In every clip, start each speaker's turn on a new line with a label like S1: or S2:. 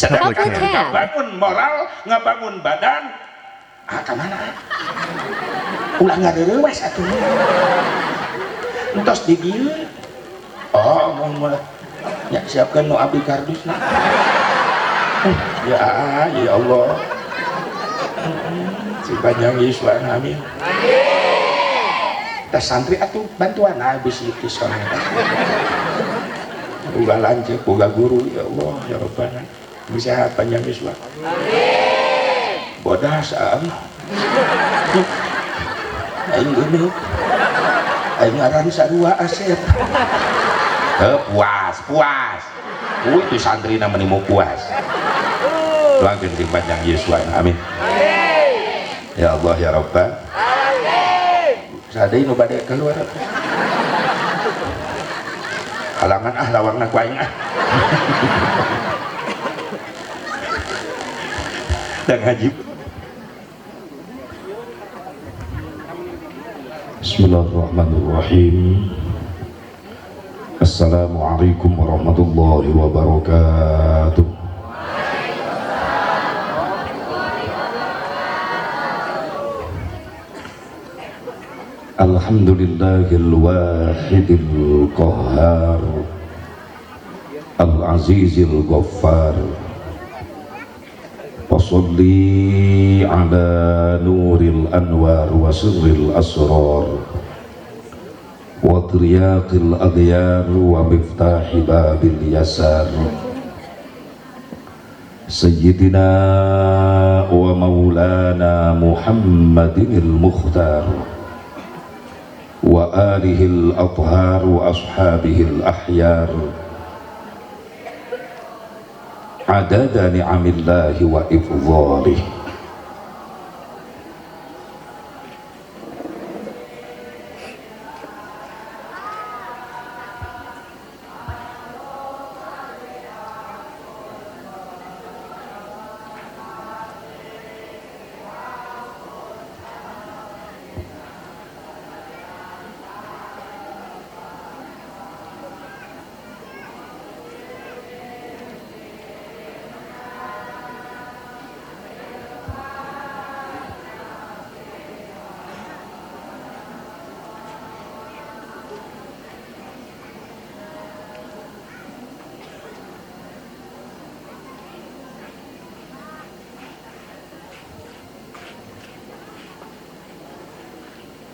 S1: Sedangkan
S2: Public hand.
S1: Ngabangun moral, ngabangun badan, ah kemana? Ulah ngareureuwas atuh. Entos di dieu. Oh, mun ya siapkan nu abdi kardusna. Ya, ya Allah. Si panjang yuswa, amin. Tas santri atuh bantuan bisi diskon. Boga lanceuk, boga guru, ya Allah, ya Rabbana. Bisa panjang yuswa. Amin. Bodas am. Aing geuneuk. Aing ngaran sarua Asep. Puas, puas. Itu santri namanya mau puas. Lanjut di panjang yuswa, amin. Ya Allah ya Rabbal. Amin. Sadai nu bade keluar. Halangan ah lawangna ku aing ah. Dan ngaji. Bismillahirrahmanirrahim. Assalamualaikum warahmatullahi wabarakatuh. Alhamdulillahil wahidil qahhar al-azizil ghaffar. Wassalli ala nuril anwar wa sirril asrar wa tiryaqil aghyar wa miftahi babil yasar sayyidina wa maulana Muhammadinil mukhtar wa alihil athhar wa ashabihil ahyar adada ni'amillahi wa ifdhalih.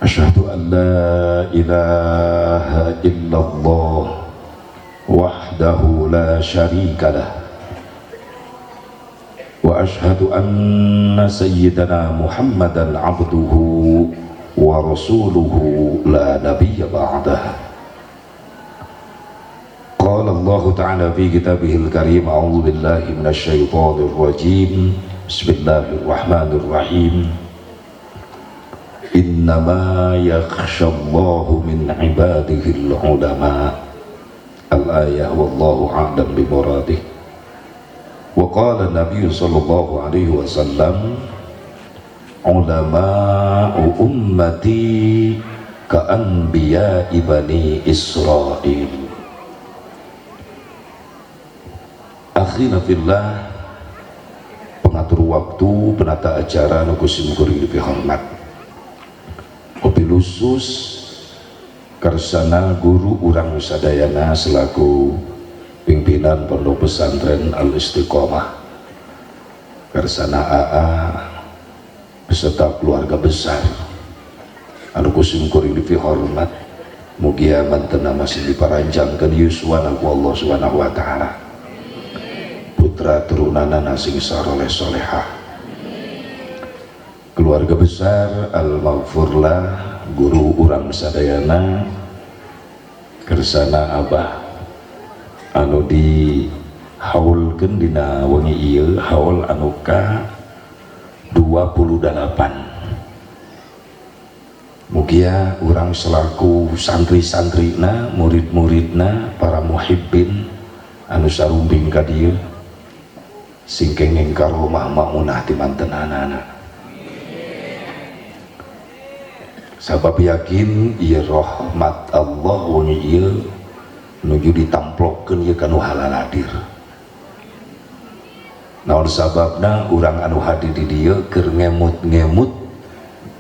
S1: Asyhadu an la ilaha illallah wahdahu la syarika lah wa asyhadu anna sayyidana Muhammadan abduhu wa rasuluhu la nabiyya ba'dah. Qala Allah ta'ala fi kitabihil karim, a'udzu billahi minasy syaithanir rajim. Bismillahirrahmanirrahim. Innama yakhshallahu min ibadihil ulama. Al-ayah wallahu a'lam bimuradih. Wa qala Nabi sallallahu alaihi wasallam, ulama'u ummati ka'anbiya'i bani Israil. Akhina fillah, pengatur waktu, penata acara nu kusim kuring dipihormat. Wabil khusus kersana guru urang sadayana selaku pimpinan Pondok Pesantren Al Istiqomah, kersana AA beserta keluarga besar anu kusim kuring dipihormat, mugia mantena masih diparanjangkeun yuswana ku Allah Subhanahu wa taala, putra turunanana sing saroleh solehah. Keluarga besar al-maghfurlah guru urang sadayana kersana abah anu di haulkeun dina wengi ieu haul anu ka 28. Mugia urang selaku santri-santrina, murid-muridna, para muhibbin anu sarumbing ka dieu sing kenging karomah maunah ti mantenanana. Sabab yakin ieu rahmat Allah wengi ieu nuju ditamplokkeun ieu kanu halaladir. Naon sababna urang anu hadir di dieu keur ngemut-ngemut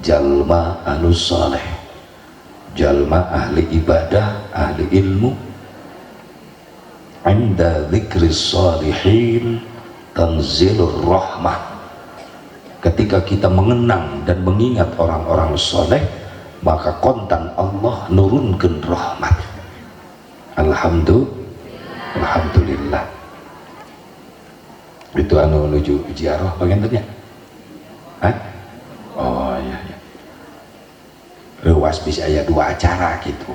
S1: jalma anu saleh, jalma ahli ibadah, ahli ilmu. Inda dzikri salihin tanzilur rahmah. Ketika kita mengenang dan mengingat orang-orang soleh, maka kontan Allah nurunkan rahmat. Alhamdulillah. Itu anu menuju ziarah bagian. Hah? Oh iya, iya. Reuwas bisa aya dua acara gitu.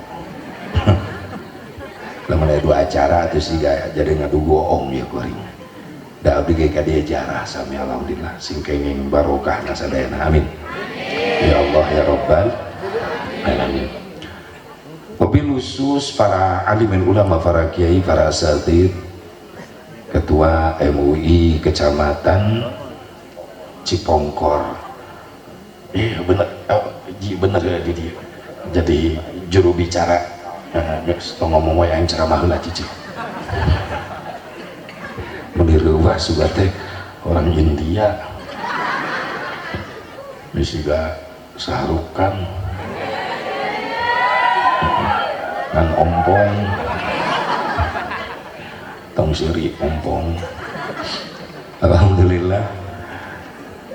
S1: Lamun aya dua acara terus siga jadi ngadu goong ya kuring. Da abdi ge ka dieu jarah sami, alhamdulillah sing kenging barokahna sadayana, amin. Ya Allah ya Rabbal alamin. Wabil khusus para alimin ulama, para kiai, para asatid, ketua MUI Kecamatan Cipongkor. Bener, oh, bener ya, jadi juru bicara. Geus tong ngomong wae, aing ceramah heula, cicing. Meni reuwas juga teh orang India. Geus juga saharukan. Ngan ompong. Tong siri ompong. Alhamdulillah.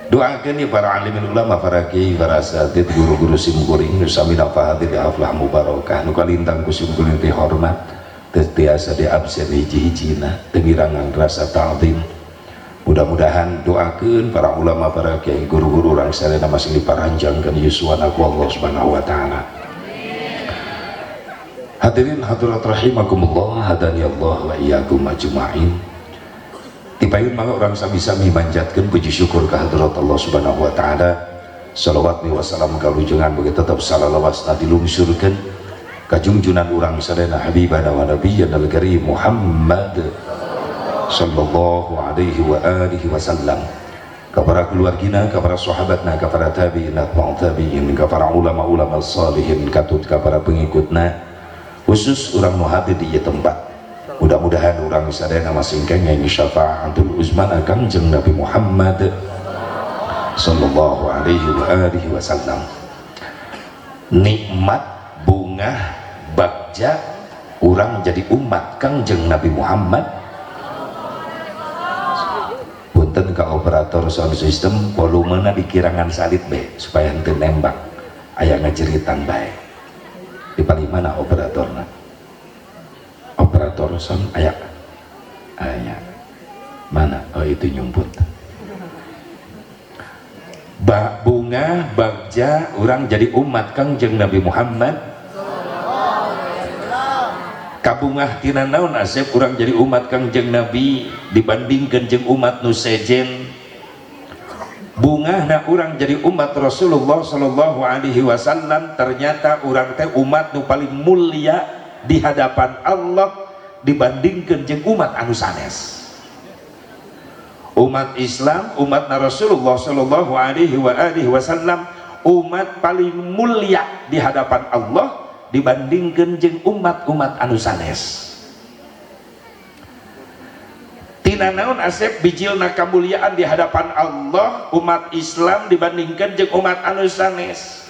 S1: Doakan ya para alimin ulama, para kiai, para asatid, guru-guru simkuring nu sami hadir di haflah mubarakah, nu kalintang ku simkuring dihormat, teu tiasa di absen hiji-hijina, teu ngirangan rasa ta'zim. Mudah-mudahan doakeun para ulama, para kiai, guru-guru urang sadayana masing diparanjangkeun yuswana ku Allah Subhanahu wa taala. Hadirin hadirat rahimakumullah, hadani Allah wa iyyakum ajmain. Tipayun mangga urang sami-sami manjatkeun puji syukur ka hadirat Allah Subhanahu wa taala. Salawat wa salam kalujungan bagi tetap salalawasna dilungsurkeun ka junjunan urang sadayana, habibana wa nabiyyana al-karim Muhammad sallallahu alaihi wa alihi wasallam, kepada keluargina, kepada sahabatna, kepada tabi'in, tabi'in, kepada ulama-ulama salihin, katut kepada pengikutna, khusus urang nu hadir di ieu tempat. Mudah-mudahan urang sadayana masing kenging syafaatul uzma Kangjeng Nabi Muhammad sallallahu alaihi wa alihi wasallam. Nikmat, bungah, bagja urang jadi umat Kangjeng Nabi Muhammad. Punten ka operator sound system, volumena dikirangan salit be supaya henteu nembak, aya ngajeritan bae. Di paling mana operatorna? Operator sound aya? Aya mana? Oh, itu nyumput. Ba bunga bagja urang jadi umat Kangjeng Nabi Muhammad. Kabungah tina naon, Asep, urang jadi umat Kangjeng Nabi dibandingkan jeung umat nu sejen? Bungahna urang jadi umat Rasulullah Shallallahu Alaihi Wasallam, ternyata urang teh umat nu paling mulia di hadapan Allah dibandingkan jeung umat anu sanes. Umat Islam, umat Rasulullah Shallallahu Alaihi wa alihi Wasallam, umat paling mulia di hadapan Allah dibandingkan jeung umat-umat anu sanes. Tina naon, Asep, bijilna kamuliaan di hadapan Allah umat Islam dibandingkan jeung umat anu sanes?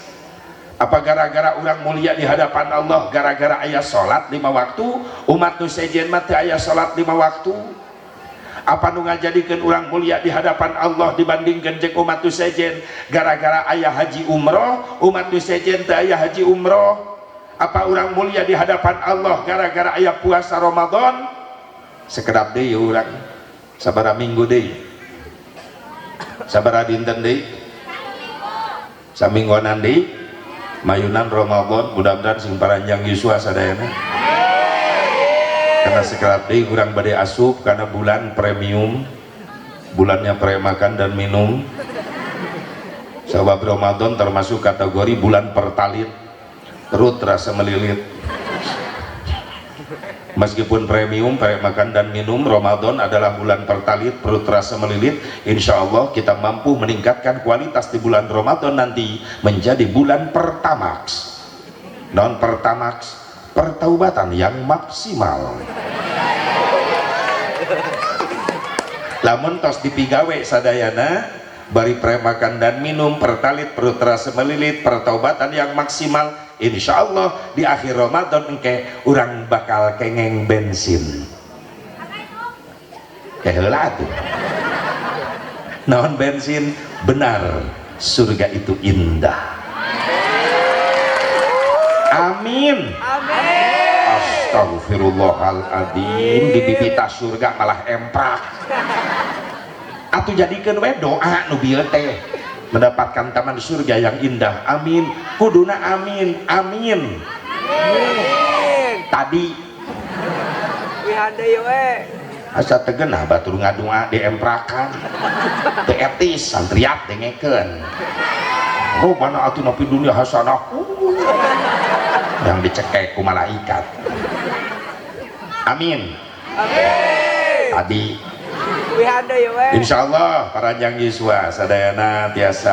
S1: Apa gara-gara urang mulia di hadapan Allah gara-gara aya salat 5 waktu, umat nu sejen mah teu aya salat 5 waktu? Apa nu ngajadikeun urang mulia di hadapan Allah dibandingkan jeung umat nu sejen gara-gara aya haji umroh, umat nu sejen teu aya haji umroh? Apa urang mulia di hadapan Allah gara-gara aya puasa Ramadan? Sekedap deui urang, sabaraha minggu deui, sabaraha dinten deui, saminggonan deui mayunan Ramadan. Mudah-mudahan sing paranjang yuswa sadayana, karena sekedap deui urang bade asup karena bulan premium, bulannya pre makan dan minum. Sebab Ramadan termasuk kategori bulan pertalit, perut terasa melilit. Meskipun premium pre makan dan minum, Ramadan adalah bulan pertalit, perut terasa melilit. Insya Allah kita mampu meningkatkan kualitas di bulan Ramadan nanti menjadi bulan pertamax. Non pertamax, pertaubatan yang maksimal. Lamun tos dipigawe sadayana bari premakan dan minum, pertalit perut terasa melilit, pertaubatan yang maksimal, insya Allah di akhir Ramadan engke urang bakal kengeng bensin. Keheula atuh. Naon bensin? Benar, surga itu indah. Amin.
S2: Amin.
S1: Astagfirullahaladzim, di bibita surga malah emprak. Atuh jadikeun we doa nu bieu teh mendapatkan taman surga yang indah. Amin. Kuduna amin. Amin.
S2: Amin.
S1: Tadi
S2: Wihan deui we.
S1: Asa tegenah batur ngadua diemprakan. Teu etis santriat dengekeun. Oh mana atuh napi dunia hasanah. Yang dicekek ku malaikat. Amin.
S2: Amin.
S1: Tadi
S2: Wihan deui we.
S1: insyaallah paranjang yuswa sadayana tiasa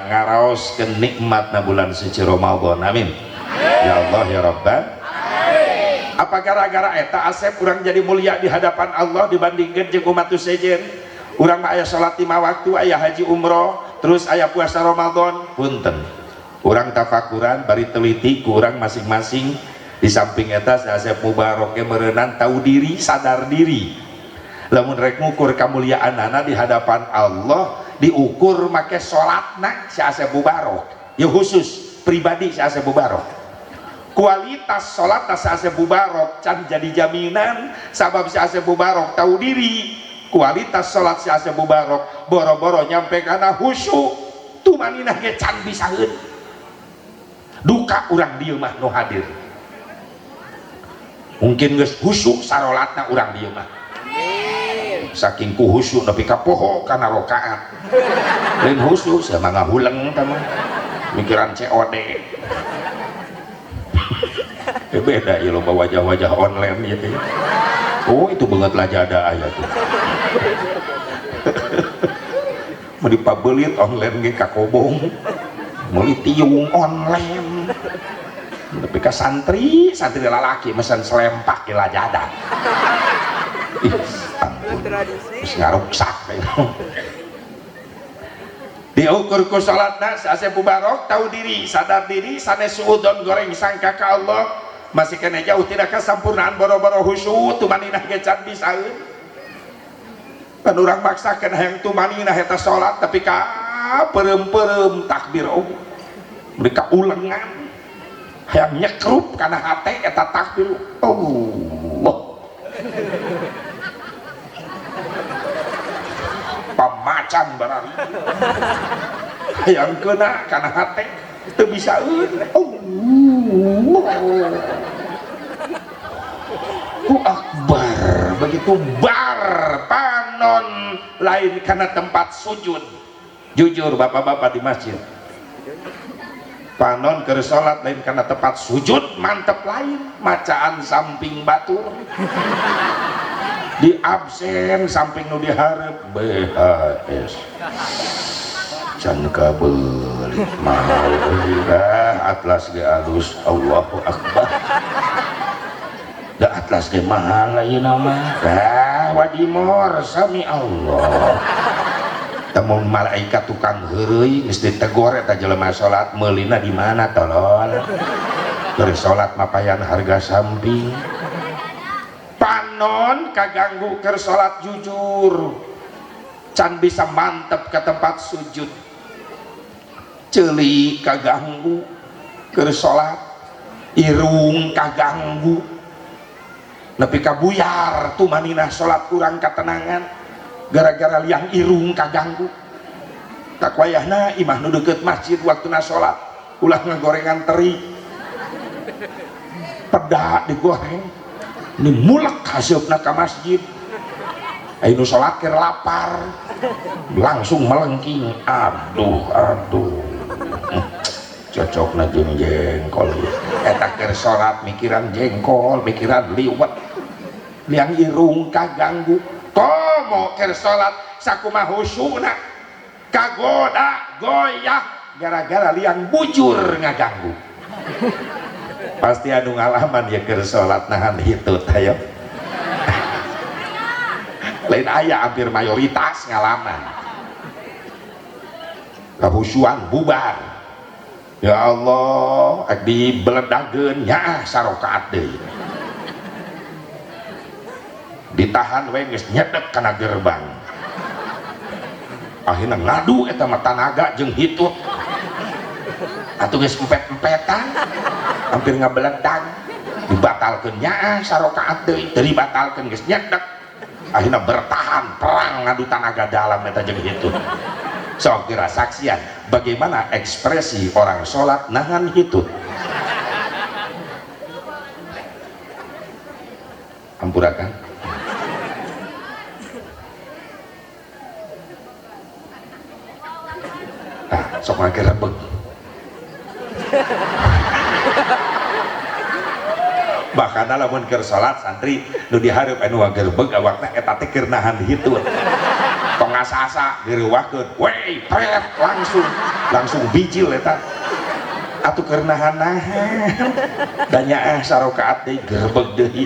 S1: ngaraos ke nikmatna bulan suci Ramadan. Amin. Ya Allah ya Rabban. Apa gara-gara eta Asep urang jadi mulia di hadapan Allah dibandingkan jeung umat sejen? Urang mah aya salat 5 waktu, aya haji umroh, terus aya puasa Ramadan. Punten. Urang tafakuran bari teliti ku urang masing-masing. Di samping eta si Asep Mubarok ge meureunan tahu diri, sadar diri. Lamun rek ngukur kamuliaanana di hadapan Allah diukur make salatna si Asep Mubarok. Ya khusus pribadi si Asep Mubarok. Kualitas salat si Asep Mubarok can jadi jaminan sabab si Asep Mubarok tahu diri. Kualitas salat si Asep Mubarok boro-boro nyampe kana khusyuk tumaninah ge can bisaeun. Duka urang dieu mah nu hadir. Mungkin geus khusyuk sarolatna urang dieu mah. Saking ku khusyuk nepi ka poho kana rakaat. Lain khusyuk sia mah ngahuleng tah mah. Mikiran COD. Beda ya loba wajah-wajah online gitu ya. Oh itu banget lajada aya tuh. Mau dipabelit online ge kakobong. Meuli tiung online. Tapi ka santri, santri lalaki mesen selempak di lajada. Ih, ampun. Geus ngaruksak. Diukur ku salatna si Asep Mubarok tahu diri, sadar diri, sanes suudon goreng sangka ka Allah. Masih kena jauh tidak kesampurnaan boro-boro khusyuk tumaninah ge can bisaeun. Pan urang maksakeun hayang tumaninah eta salat tapi ka peureum-peureum takbir eueuh. Mereka ulengan hayang nyekrup kana hate eta takbir Allah. Pamacan barari hayang kena kana hate teu bisaeun. Allah Akbar. Begitu bar panon lain karena tempat sujud. Jujur bapak-bapak di masjid, panon keur salat lain karena tempat sujud, mantep lain macaan samping batur di absen samping nu dihareup BHS can kabeuli mahal atlas ge alus. Allahu Akbar. Da atlas ge mahal ayeuna mah. Dah wadimor sami Allah. Temu malaikat tukang heureuy geus ditegor eta jelema salat meulina di mana tolol. Keur salat mapayan harga samping. Panon kaganggu keur salat jujur. Can bisa mantep ke tempat sujud. Ceuli kaganggu keur salat, irung kaganggu. Nepi ka buyar tumaninah salat kurang katenangan gara-gara liang irung kaganggu. Tak wayahna imah nu deukeut masjid waktuna salat ulah ngagorengan teri. Peda digoreng ni mulek haseupna ka masjid. Aya nu salat keur lapar langsung melengking. Aduh aduh. Cocokna jeung jengkol. Eta keur salat mikiran jengkol, mikiran liwet. Liang irung kaganggu. Komo keur salat sakumaha khusyukna kagoda goyah gara-gara liang bujur ngaganggu. Pasti anu ngalaman ya keur salat nahan hitut ayo. Lain aya hampir mayoritas ngalaman. Kahusuan bubar. Ya Allah, ek dibeledageun nyaah sarokaat deui. Ditahan we geus nyedek kana gerbang. Akhirna ngadu eta mah tanaga jeung hitut. Atuh geus empet-empetan, hampir ngabeledag. Dibatalkeun nyaah sarokaat deui, teu dibatalkeun geus nyedek. Akhirna bertahan perang ngadu tanaga dalam eta jeung hitut. Sok geura saksian bagaimana ekspresi orang sholat nahan hitut. Ampura kan? Ah, sok ngagerebeg. Bahkan lamun keur salat santri nu dihareup anu ngagerebeg awakna eta teh keur nahan hitut. Tong asa-asa geureuwahkeun, wey pret langsung bijil eta. Atuh keur nahan-nahan. Da nyaah sarokaat deui gerebeg deui.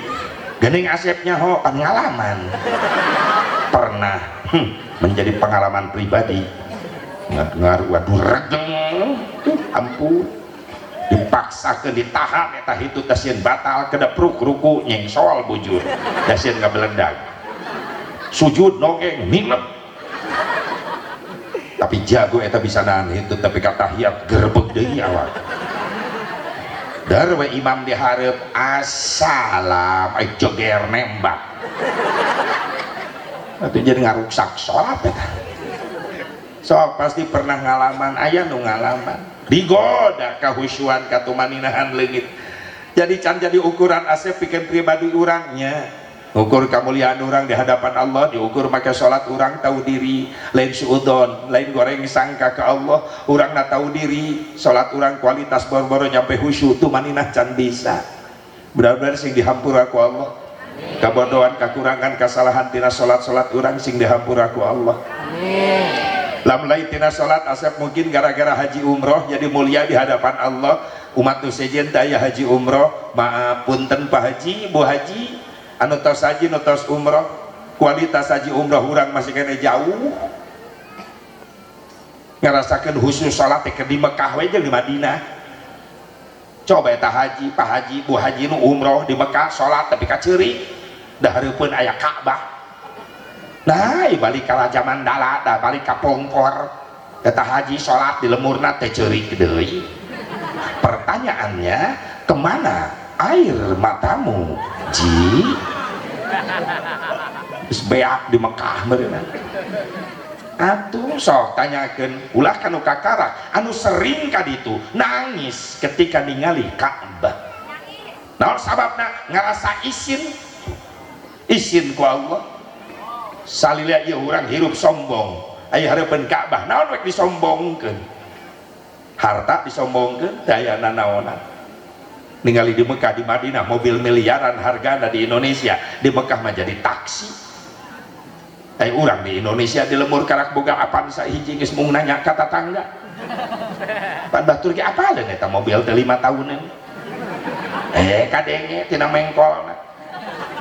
S1: Geuning Asep nyaho pengalaman. Pernah menjadi pengalaman pribadi. Ngaruh waduh regeng, ampun. Dipaksakeun ditahan eta hitut da sieun batal kedepruk ruku nyengsol bujur da sieun ngabeledag. Sujud nogeng nilep. Tapi jago eta bisa nahan hitut tapi ka tahiyat gerebeg deui awak. Dar we imam dihareup assalam ai joger nembak. Atuh jadi ngaruksak salat eta. Sok pasti pernah ngalaman, aya nu ngalaman. Digoda kahusyuan katumaninahan leungit. Jadi can jadi ukuran Asep pikeun pribadi urangnya. Ukur kamuliaan urang di hadapan Allah diukur make salat urang tahu diri, lain suudon, lain goreng sangka ke Allah, urangna tahu diri, salat urang kualitas boro-boro nyampe khusyuk tumaninah can bisa. Benar-benar sing dihampura ku Allah. Kabodohan, kakurangan, kasalahan tina salat-salat urang sing dihampura ku Allah. Amin. Lam lain tina salat Asep mungkin gara-gara haji umroh jadi mulia di hadapan Allah. Umat nu sejen teh aya haji umroh, maaf punten Pak Haji, Bu Haji, anu tos haji nu tos umroh, kualitas haji umroh urang masih kene jauh. Ngarasakeun khusus salat teh di Mekah we jeung di Madinah. Coba eta haji, Pak Haji, Bu Haji nu umroh di Mekah salat tapi ka ceurik, da hareupeun aya Ka'bah. Nah, balik ka Raja Mandala, dah balik ka Pongkor. Eta haji salat di lemurna teh ceurik deui. Pertanyaannya, kemana air matamu, Ji? Geus beak di Mekah meureunna. Atuh sok tanyakeun, ulah ka nu kakara anu sering ka ditu nangis ketika ningali Ka'bah. Naon sababna? Ngarasa isin. Isin ku Allah. Salila ieu urang hirup sombong, aya hareupeun Ka'bah naon rek disombongkeun? Harta disombongkeun, teu aya nanaonan. Ningali di Mekah di Madinah mobil miliaran hargana di Indonesia, di Mekah mah jadi taksi. Aya urang di Indonesia di lemur karak boga Avanza hiji geus mung nanya ka tatangga. Pan batur ge apaleun eta mobil teh 5 tahunan. Kadenge tina mengkolna.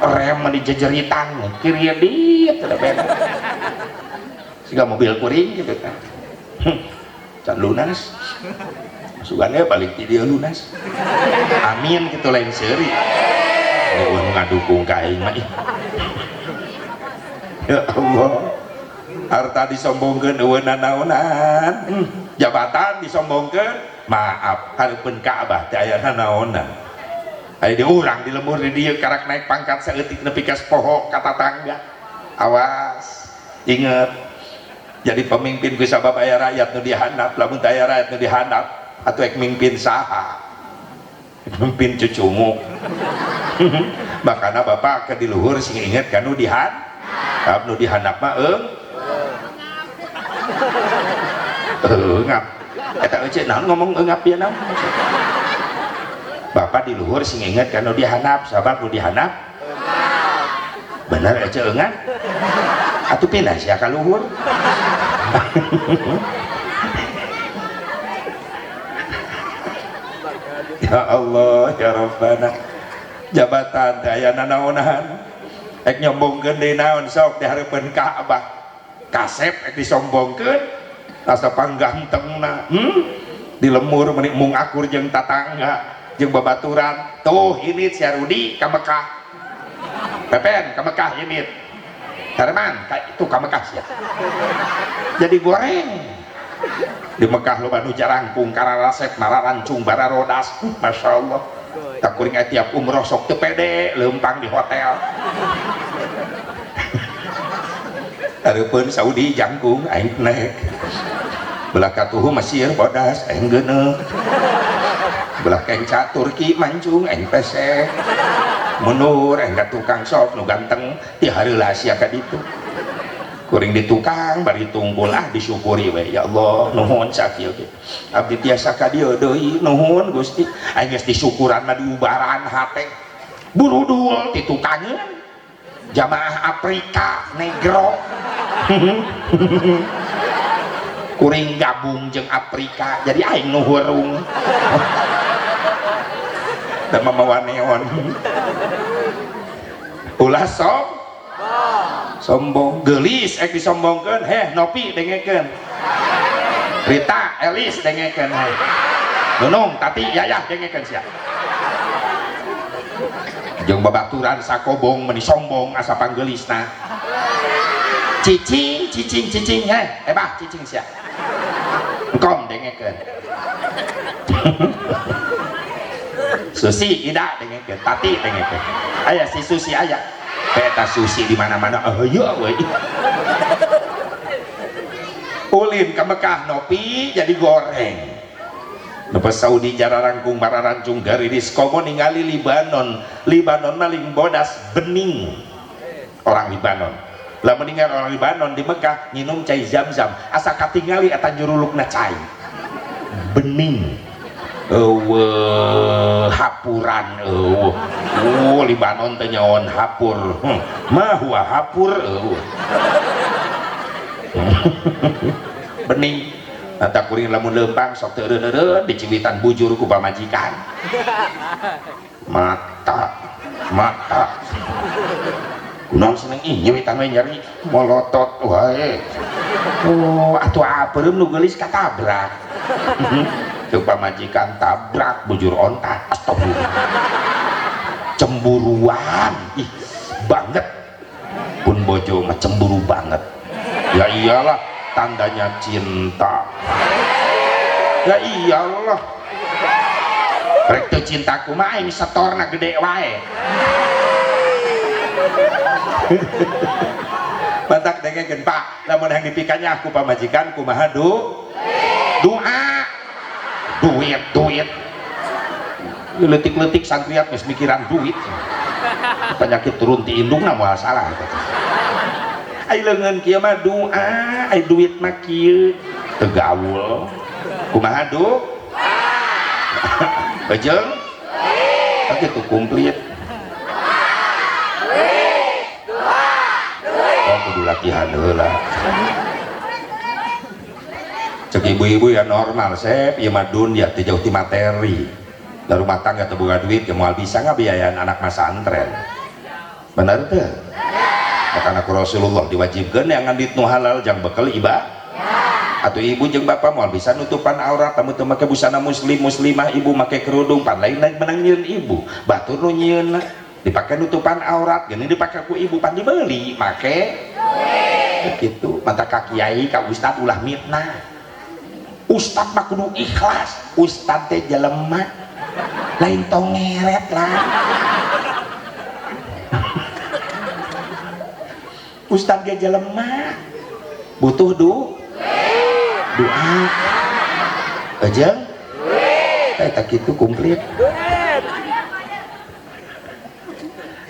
S1: Rem di jejeritan kiri dieu teh beda. Siga mobil kuring gitu kan. Can lunas. Sugane balik ti dieu lunas. Amin kitu lain seuri. Eueuh ngadukung ka aing mah. Ya Allah. Harta disombongkeun eueuh nanaonan. Jabatan disombongkeun, maaf hareupeun Ka'bah teh aya nanaonan. Aya di urang di lembur di dieu karak naik pangkat saeutik nepi ka poho ka tatangga. Awas, inget jadi pemimpin ku sabab aya rakyat nu dihandap, lamun teu aya rakyat nu dihandap atuh ek mimpin saha? Ek mimpin cucunguk. Makana bapak ke di luhur sing inget ka nu dihandap, nu dihandap mah eungap. Eta euceuk naon ngomong eungap ieu naon? Bapak di luhur sing inget kan nu dihandap, sabab nu dihandap bener aja eungap atuh pindah sia ka luhur. Ya Allah ya Rabbana, jabatan teh aya nanaonan, Ek nyombongkeun deui naon sok di hareupeun Ka'bah. Kasep ek disombongkeun asa panggantengna. Di lemur meni mung akur jeung tatangga jeung babaturan. Tuh ini si Rudi ka Mekah. Pepen ka Mekah ini. Herman ka itu ka Mekah sia. Jadi goreng. Di Mekah loba nu jarangkung kararasep mararancung bararodas. Masya Allah. Tak kuring tiap umroh sok teu pede leumpang di hotel. Hareupeun Saudi jangkung aing nek. Belah katuhu Mesir bodas aing geuneuh. Belah kenca Turki mancung aing peseh. Mundur aing ka tukang sok nu ganteng ti hareula sia ka ditu. Kuring di tukang bari tunggul ah disyukuri we ya Allah nuhun sakieu ge. Abdi tiasa ka dieu deui nuhun Gusti. Aing geus disyukuran mah diubaran hate. Burudul ti tukangeun. Jamaah Afrika negro. Kuring gabung jeung Afrika jadi aing nu hurung. Da mamawa neon. Ulah sok sombong geulis ek disombongkeun heh Nopi dengekeun. Rita Elis dengekeun heh. Nunung Tati Yayah dengekeun sia. Jeung babaturan sakobong meni sombong asa panggeulisna. Cicing cicing cicing heh ebah cicing sia. Engkom dengekeun. Susi Ida dengekeun, Tati dengekeun. Aya si Susi aya. Peta Susi di mana-mana heueuh we. Ulin ka Mekah Nopi jadi goreng. Lepas Saudi jararangkung mararancung gariris komo ningali Libanon. Libanon maling bodas bening. Orang Libanon. Lah meninggal orang Libanon di Mekah nginum cai Zam-Zam asa katingali eta jurulukna cai. Bening. Eueuh hapuran eueuh. Oh Libanon teh nyaon hapur. Mah huwa hapur eueuh. Bening. Tah kuring lamun leumpang sok teu eureun-eureun diciwitan bujur ku pamajikan. Mata mata. Kunaon seneng ih nyiwitan we nyeri molotot wae. Oh atuh apeureum nu geulis katabrak. Ceuk pamajikan tabrak bujur onta. Astagfirullah. Cemburuan ih banget. Pun bojo mah cemburu banget. Ya iyalah tandanya cinta. Ya iyalah. Rek teu cintaku mah aing setorna gede wae. Batak dengekeun Pak, lamun hayang dipikanya aku pamajikan kumaha du? Doa. Duit, duit. Leutik-leutik santriat geus mikiran duit. Penyakit turun ti indungna moal salah eta. Ai leungeun kieu mah doa, ai duit mah kieu teu gaul. Kumaha du? Bejeng? Tah kitu komplit. Oh kudu latihan heula. Cek ibu-ibu ya normal sep, ieu mah dunya teu jauh ti materi. Da rumah tangga teu boga duit ge moal bisa ngabiayaan anak masantren. Bener teu? Makana ku Rasulullah diwajibkeun yang ngandit nu halal jang bekel ibadah. Atuh ibu jeung bapak moal bisa nutupan aurat tamu teu make busana muslim muslimah ibu make kerudung pan lain menang nyieun ibu. Batur nu nyieunna dipake nutupan aurat geuning dipake ku ibu pan dibeli make kitu. Mantap ka kiai ka ustad ulah mitnah. Ustad mah kudu ikhlas, ustad teh jelema lain tong ngeret lah. Ustad ge jelema butuh doa. Ejeng? Eta kitu komplit.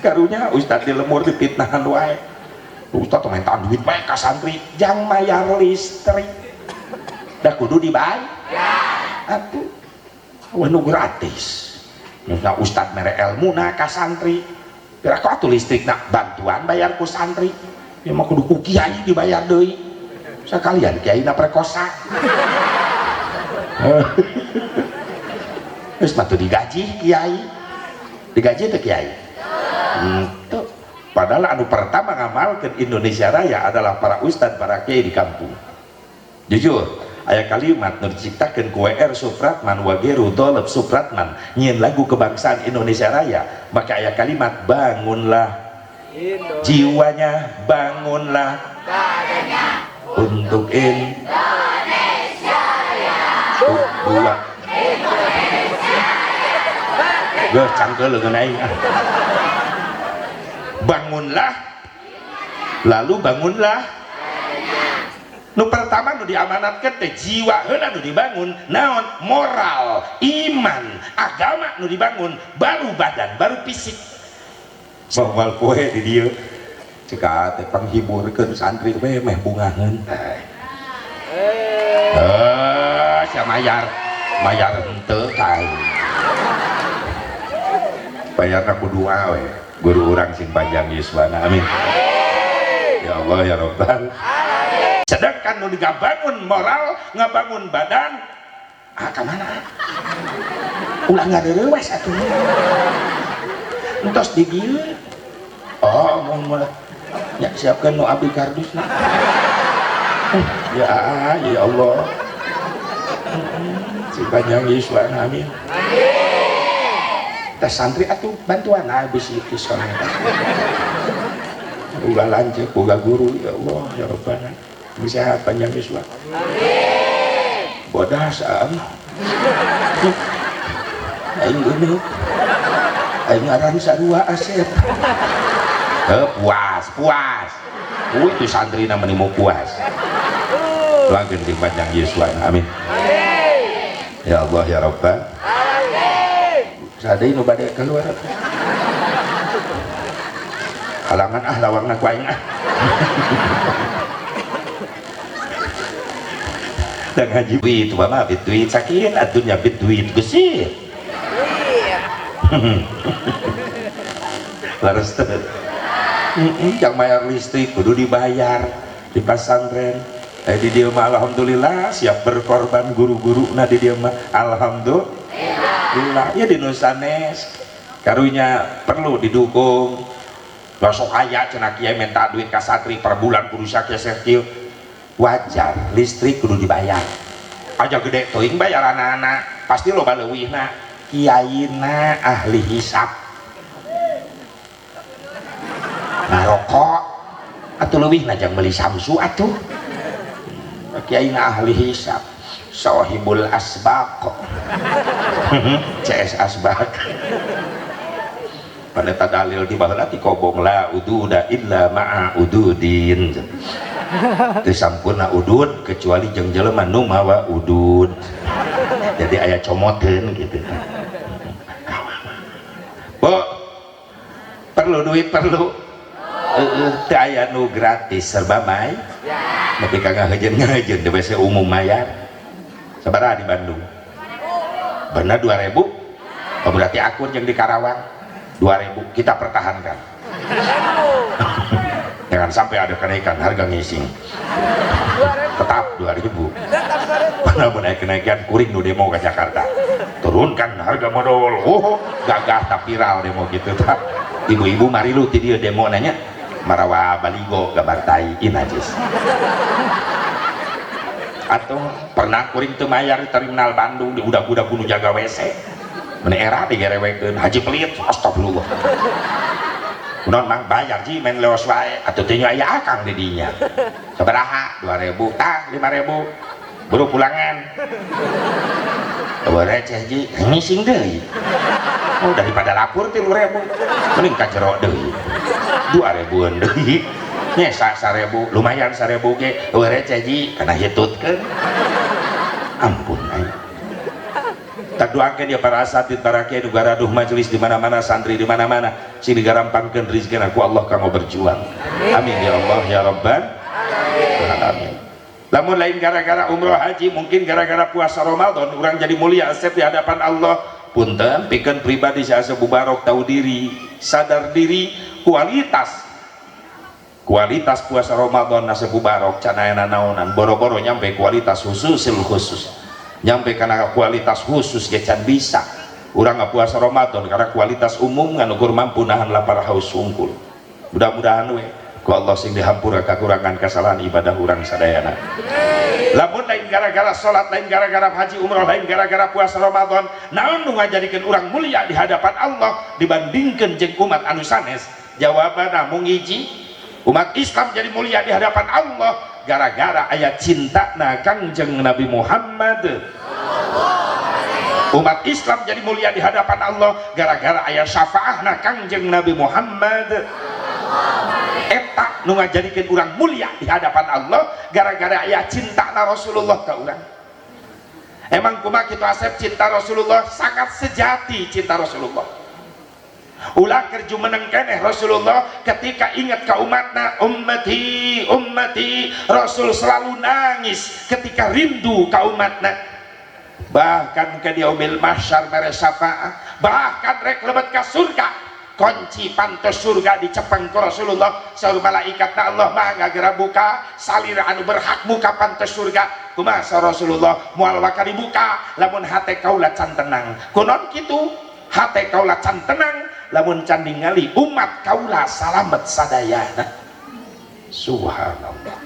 S1: Karunya ustad di lemur dipitnahan wae. Ustad minta duit wae ka santri jang mayar listrik. Da kudu dibayar. Atuh wah nu gratis. Nah ustad mere elmuna ka santri. Pira ku atuh listrikna bantuan bayar ku santri. Ya mah kudu ku kiai dibayar deui. Sakalian kiai na perkosa. Geus mah teu digaji kiai. Digaji teu kiai? Henteu. Padahal anu pertama ngamalkeun Indonesia Raya adalah para ustad, para kiai di kampung. Jujur, aya kalimat nu diciptakeun ku WR Supratman, Wageru Dolep Supratman, nyieun lagu kebangsaan Indonesia Raya, maka aya kalimat bangunlah jiwanya, bangunlah
S2: badannya
S1: untuk
S2: Indonesia Raya.
S1: Dua. Geuh cangkeul leungeun aing ah. Bangunlah, lalu bangunlah. Nu pertama nu diamanatkan teh jiwa heula nu dibangun, naon? Moral, iman, agama nu dibangun, baru badan, baru fisik. Moal poe di dieu cek teh panghiburkeun santri we meh bungaheun. Eh, sia mayar, mayar henteu ka aing. Bayarna kudu we. Guru urang sing panjang yuswana, amin. Ya Allah ya Rabbal. Sedangkan nu ngabangun moral, ngabangun badan, ah ka mana? Ulah ngareureuwas atuh. Entos di dieu. Oh, mun mun ya siapkeun nu abdi kardusna. Ya ya Allah. Sing panjang yuswana, amin. Teh santri atuh bantuan ah bisi isone. Ulah lanceuk boga guru ya Allah ya Rabbana. Bisa panjang yuswa.
S2: Amin.
S1: Bodas am. Aing geuneuk. Aing ngaran sarua Asep. Heuh puas, puas. Itu santri na meni puas. Langgeng di panjang yuswa. Amin.
S2: Amin.
S1: Ya Allah ya Rabbal. Sadai nu bade keluar. Halangan ah lawangna ku aing ah. Dan ngaji duit mah bit duit sakin atunya bit duit geusir. Laras teh. Yang bayar listrik kudu dibayar di pasantren. Di dieu mah alhamdulillah siap berkorban guru-guruna di dieu mah alhamdulillah. Ya di nusanes karunya perlu didukung. Besok aya cenah kiai minta duit ka santri per bulan kudu sakieu. Wajar, listrik kudu dibayar. Aja gede teuing bayar anak-anak, pasti loba leuwihna. Kiaina ahli hisab. Ngarokok atuh leuwihna jang meuli samsu atuh. Kiaina ahli hisab. Sohibul asbaq. CS asbaq. Pada dalil di baheula ti kobong la ududa illa ma'a ududin. Teu sampurna udud kecuali jeung jelema nu mawa udud. Jadi aya comoteun gitu. Bu, perlu duit perlu. Heeh, teu aya nu gratis serba may. Nepi ka ngahejeun-ngahejeun di WC umum mayar. Sabaraha di Bandung? Bener 2000? Oh, berarti akur yang di Karawang 2000 kita pertahankan. Jangan sampai ada kenaikan harga ngising. Tetap 2000. Padahal mun aya kenaikan kuring nu demo ke Jakarta. Turunkan harga modal. Oh, gagah tak viral demo gitu tah. Ibu-ibu marilu ti dieu demo nanya marawa baligo gambar tai inajis. Atau pernah kuring teu mayar di terminal Bandung di udah-udah kudu jaga WC. Mun era digerewekeun haji pelit astagfirullah. Kunaon mang bayar ji main leos wae atuh teh aya akang di dinya. Sabaraha 2000 tah 5000. Buru pulangan. Eueuh receh ji ngising deui. Oh daripada lapur 3000 mending ka jero deui. 2000-an deui. Nyesa 1000 lumayan 1000 ge eueuh receh ji kana hitutkeun. Ampun aing. Tak doakeun ya para asatid, para kiai nu garaduh majelis di mana-mana, santri di mana-mana, sing digarampangkeun rezekina ku Allah kanggo berjuang. Amin ya Allah ya Rabbal alamin. Lamun lain gara-gara umroh haji, mungkin gara-gara puasa Ramadan urang jadi mulia asep di hadapan Allah. Punten pikeun pribadi si Asep Mubarok tahu diri, sadar diri, kualitas puasa Ramadan Asep Mubarok can aya nanaonan, boro-boro nyampe kualitas khususil khusus. Nyampe karena kualitas khusus ge can bisa. Urang ngapuasa Ramadan karena kualitas umum ngan ukur mampu nahan lapar haus sungkul. Mudah-mudahan we ku Allah sing dihampura kakurangan kesalahan ibadah urang sadayana. Lamun lain gara-gara salat, lain gara-gara haji umroh, lain gara-gara puasa Ramadan, naon nu ngajadikeun urang mulia di hadapan Allah dibandingkeun jeung umat anu sanes? Jawabanna mung hiji, umat Islam jadi mulia di hadapan Allah gara-gara aya cintana Kangjeng Nabi Muhammad. Umat Islam jadi mulia di hadapan Allah gara-gara aya syafaahna Kangjeng Nabi Muhammad. Eta nu ngajadikeun urang mulia di hadapan Allah gara-gara aya cintana Rasulullah ka urang. Emang kumaha kitu Asep cinta Rasulullah? Sangat sejati cinta Rasulullah. Ulah keur jumeneng keneh Rasulullah ketika ingat ka umatna, ummati ummati, Rasul selalu nangis ketika rindu ka umatna. Bahkan ke yaumil mahsyar mere syafaah, bahkan rek lebet ka surga, kunci pantos surga dicepeng ku Rasulullah. Saur malaikat, Allah mah ngagera buka, salira anu berhak buka pantos surga. Kumaha saur Rasulullah? Moal waka dibuka lamun hate kaula can tenang. Kunaon kitu hate kaula can tenang? Lamun can ningali umat kaula salamet sadayana. Subhanallah,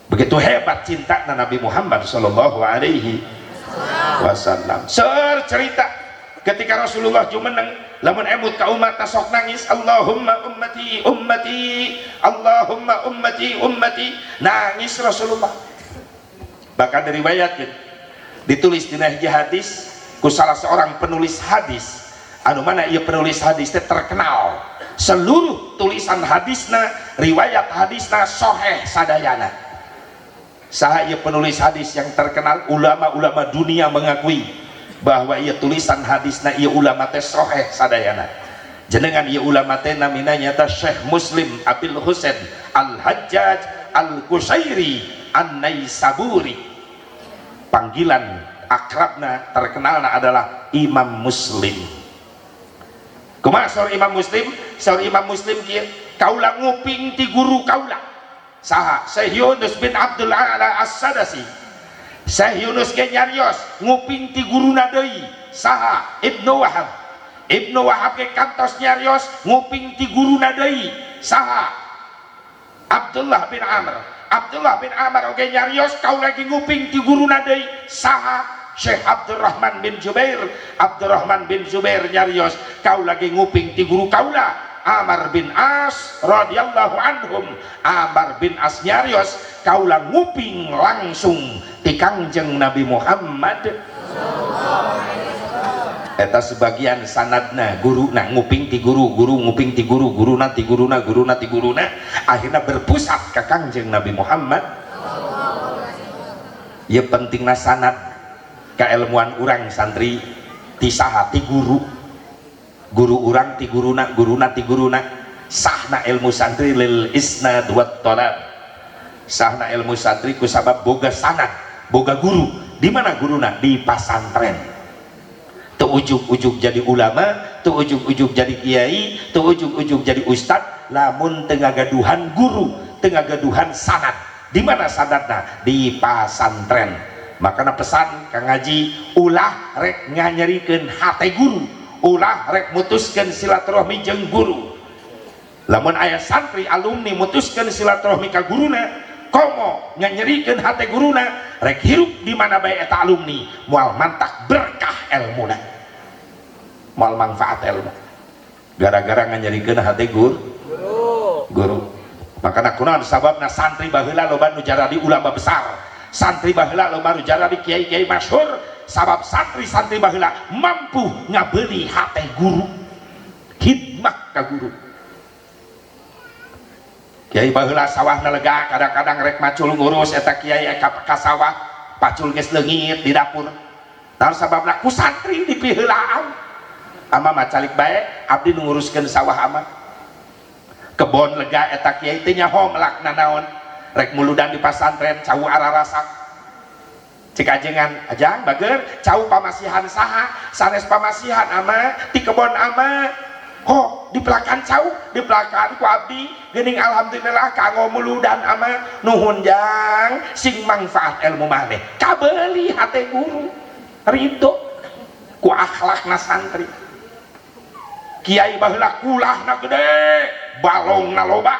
S1: begitu hebat cinta Nabi Muhammad sallallahu alaihi wasallam. Seur cerita ketika Rasulullah jumeneng lamun emut ka umat sok nangis, Allahumma ummati ummati, Allahumma ummati ummati, nangis Rasulullah. Bahkan diriwayatkeun, ditulis dina hiji hadis ku salah seorang penulis hadis anu mana ieu penulis hadis teh terkenal, seluruh tulisan hadisna, riwayat hadisna soheh sadayana. Saha ieu penulis hadis yang terkenal? Ulama-ulama dunia mengakui bahwa ieu tulisan hadisna ieu ulama teh soheh sadayana. Jenengan ieu ulama teh namina nyata Syekh Muslim Abil Husain Al-Hajjaj Al-Qusairi An-Naisaburi. Panggilan akrabna, terkenalna adalah Imam Muslim. Kumaha saur Imam Muslim? Saur Imam Muslim kieu, kaula nguping ti guru kaula. Saha? Syekh Yunus bin Abdul A'la As-Sadasi. Syekh Yunus ge nyarios nguping ti guruna deui. Saha? Ibnu Wahab. Ibnu Wahab ge kantos nyarios nguping ti guruna deui. Saha? Abdullah bin Amr. Abdullah bin Amr oge nyarios kaula lagi nguping ti guruna deui. Saha? Syekh Abdurrahman bin Zubair. Abdurrahman bin Zubair nyarios kau lagi nguping ti guru kaula Amr bin As radhiyallahu anhum. Amr bin As nyarios kaula nguping langsung ti Kangjeng Nabi Muhammad. Eta sebagian sanadna, guruna nguping ti guru, guru nguping ti guru, guruna ti guruna, guruna ti guruna, akhirnya berpusat ke Kangjeng Nabi Muhammad. Ya, pentingna sanad keilmuan urang santri ti saha? Ti guru. Guru urang ti guruna, guruna ti guruna. Sahna ilmu santri lil isnad wat talab. Sahna ilmu santri ku sabab boga sanad, boga guru. Di mana guruna? Di pasantren. Teu ujug-ujug jadi ulama, teu ujug-ujug jadi kiai, teu ujug-ujug jadi ustad lamun teu ngagaduhan guru, teu ngagaduhan sanad. Di mana sanadna? Di pasantren. Makana pesan Kang Haji, ulah rek nganyerikeun hate guru, ulah rek mutuskeun silaturahmi jeung guru. Lamun aya santri alumni mutuskeun silaturahmi ka guruna, komo nganyerikeun hate guruna, rek hirup di mana bae eta alumni moal mantak berkah elmuna, moal manfaat ilmu gara-gara nganyerikeun hate guru guru. Makana kunaon sababna santri baheula loba nu jaradi ulama besar, santri baheula loba nu jaradi kiai-kiai masyhur? Sabab santri-santri baheula mampu ngabeuli hate guru, khidmah ka guru. Kiai baheula sawahna lega, kadang-kadang rek macul ngurus eta kiai ka sawah, pacul geus leungit di dapur. Naon sababna? Ku santri dipiheulaan, ama macalik bae, abdi nu nguruskeun sawah ama. Kebon lega eta kiai teh nyaho melak nanaon. Rek muludan di pasantren, cau ararasak. Cik ajengan, ajang bager, cau pamasihan saha? Sanes pamasihan ama, ti kebon ama. Ho, dipelakan cau, dipelakan ku abdi, geuning alhamdulillah kanggo muludan ama. Nuhun jang, sing manfaat ilmu maneh. Kabeli hate guru, ridho ku akhlakna santri. Kiai baheula kulahna gede, Balongna loba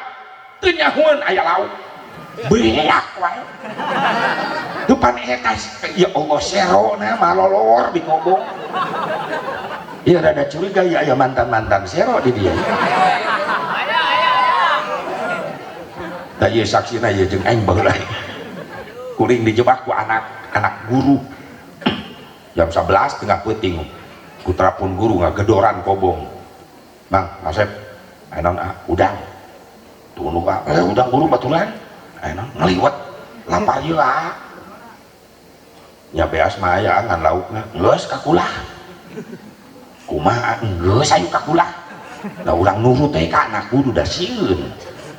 S1: teu nyahueun aya lauk beak wae depan eta ya Allah serona malolor di kobong ya rada curiga ya aya mantan-mantan sero di dia tah ieu saksina ieu jeung aing baheula kuring dijebak ku anak guru jam 11 tengah peuting ku terapun guru ngagedoran kobong Bang Asep aya naon ah udang tunu ah udang guru baturan aya naon ngaliwet lapar ieu ah nya beas mah aya ngan laukna geus ka kulah kumaha geus ayu ka kulah da urang nurut teh ka anak guru da sieun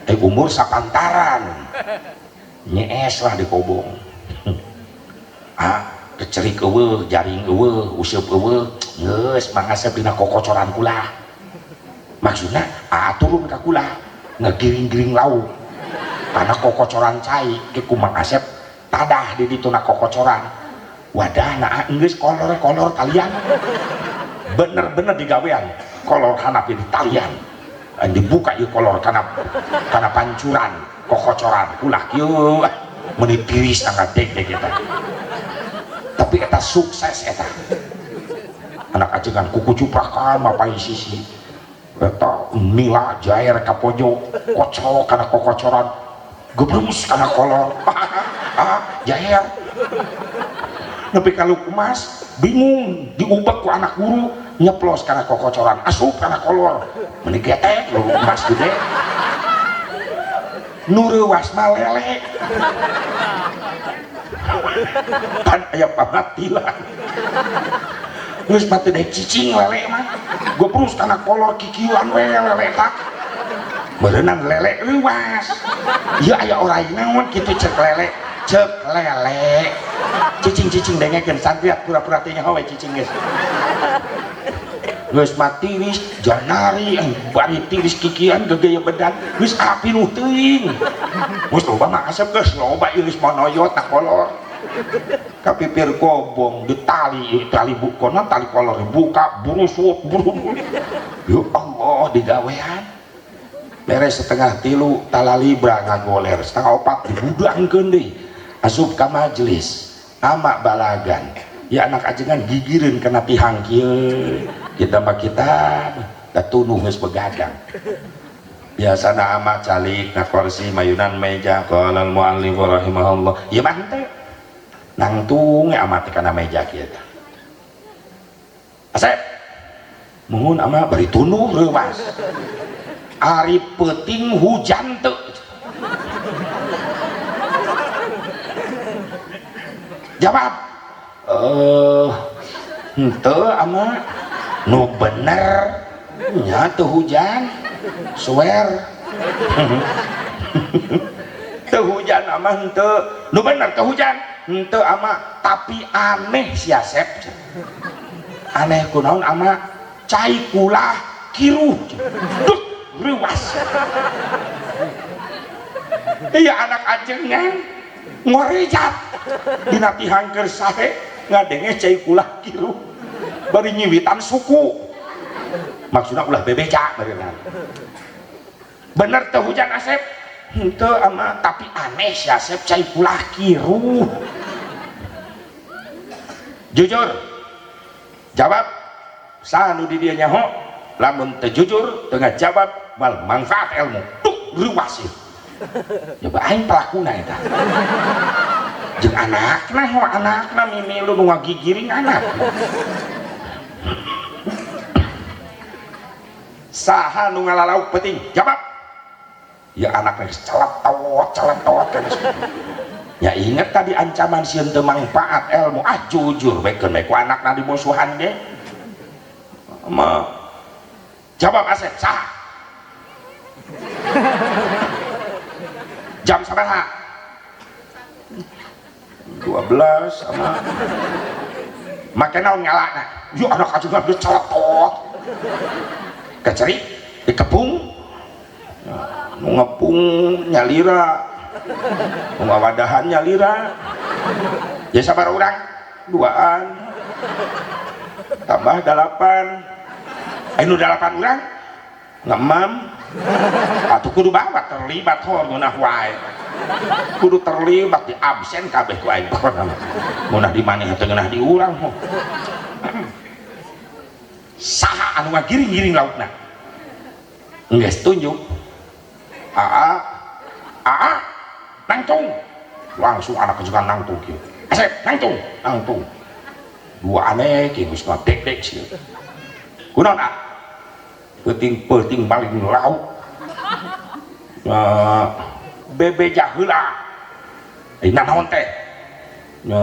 S1: teh umur sapantaran nyees lah di kobong ah kecerik eueuh jaring eueuh useup eueuh geus Mang Asep dina kokocoran kulah maksudna ah turun ka kulah ngegiring-giring lauk karena kokocoran cai ke ku Mang Asep tadah di ditu na kokocoran wadah nah geus kolor-kolor talian bener-bener digawean kolor hanap di talian dibuka ieu kolor kana pancuran kokocoran kulah kieu meuni tiris tangga dek-dek eta tapi eta sukses eta anak ajengan kuku cuprakan mapai sisi eta mila jair ka pojok kocok kana kokocoran gebrus kana kolor ah jair nepi ka Luqmas bingung diubek ku anak guru nyeplos kana kokocoran asup kana kolor meuni getek Luqmas gede nu reuwas mah lele pan aya pamatilan geus mah teu daek cicing lele mah gebrus kana kolor kikieuan we lele tak berenang lele reuwas ieu aya orai naon kitu cek lele cicing-cicing dengekeun santriat pura-pura teh nyaho we cicing geus geus mah tiris janari bari tiris kikian gegeye bedan geus apinuh teuing geus loba mah asep geus loba ieu geus monoyot na kolor ka pipir kobong ditali tali bukona tali kolor dibuka burusut burung ya Allah digawean beres 2:30 talalibra ngagoler 3:30 dibudangkeun deui asup ka majelis ama balagan ya anak ajengan gigireun kana tihang kieu kita mah kita tatunuh geus begadang biasana ama calik na kursi mayunan meja qala al muallif rahimahullah ieu mah henteu nangtung ama teh kana meja kieu tah Asep muhun ama bari tunduh reuwas ari peuting hujan teu jawab henteu ama nu bener nya teu hujan swear teu hujan ama henteu nu bener teu hujan henteu ama tapi aneh si Asep aneh kunaon ama cai kulah kiruh duk reuwas iya anak ajengan ngorejat dina tihang keur sae ngadenge cai kulah kiruh bari nyiwitan suku maksudna ulah bebeja berenang bener teu hujan Asep henteu ama tapi aneh si Asep cai kulah kiruh jujur jawab saha nu di dieu nyaho lamun teu jujur teu ngajawab mal manfaat ilmu duk reuwas ieu coba aing pelakuna eta jeung anakna ho anakna mimilu nu ngagigiring anak saha nu ngalalauk penting jawab ya anakna geus celetot kan ya inget tadi ancaman sieun teu mangfaat ilmu ah jujur we keun we ku anakna dimusuhan ge ma jawab Asep saha jam sabaraha 12 sama make naon ngalana yuk anak ajengan geus celetot kaceri dikepung nu ngepung nyalira nu ngawadahan nyalira ya sabar urang 2an tambah 8 nu 8 urang ngemam Atuh kudu bawa terlibat hor ngeunah wae. Kudu terlibat di absen kabeh ku aing pokona mah. Ngeunah di maneh teu ngeunah di urang. Saha anu ngagiring-giring laukna? Geus tunjuk. Aa, aa, nangtung. Langsung anak kejukan nangtung kieu. Asep, nangtung, nangtung. Dua aneh kieu geus ngadek-dek sieun. Kunaon ah? Peuting-peuting maling lauk. Bebeja heula. Naon teh? Nya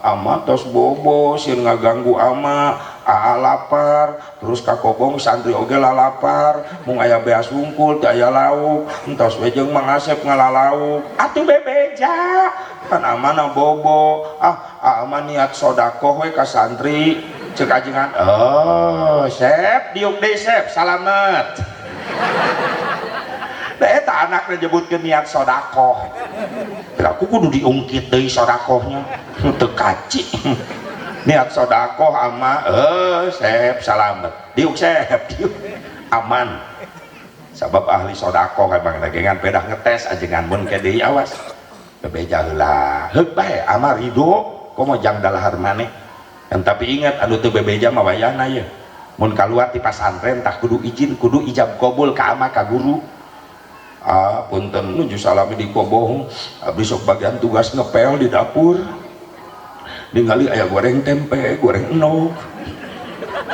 S1: ama tos bobo sieun ngaganggu ama, aa lapar, terus ka kobong santri oge lalapar, mung aya beas wungkul teu aya lauk, entos we jeung Mang Asep ngalalauk. Atuh bebeja, kan amana bobo. Ah, ama niat sodakoh we ka santri. Ceuk ajengan, oh, Sep, diuk deui Sep, salamet. Da eta anakna nyebutkeun niat sodakoh. Aku kudu diungkit deui sodakohnya, teu kaci. Niat sodakoh ama, Sep, salamet. Diuk Sep, diuk. Aman. Sabab ahli sodakoh emang dagengan pedah ngetes ajengan mun ke deui awas. Bebeja heula. Heuk bae ama ridho komo jang dalahar maneh. Kan tapi ingat anu teu bebeja mah wayahna ye. Mun kaluar ti pasantren tah kudu izin, kudu ijab kabul ka ama ka guru. Ah, punten nuju salami di kobohong, abdi sok bagian tugas ngepel di dapur. Ningali aya goreng tempe, goreng endog.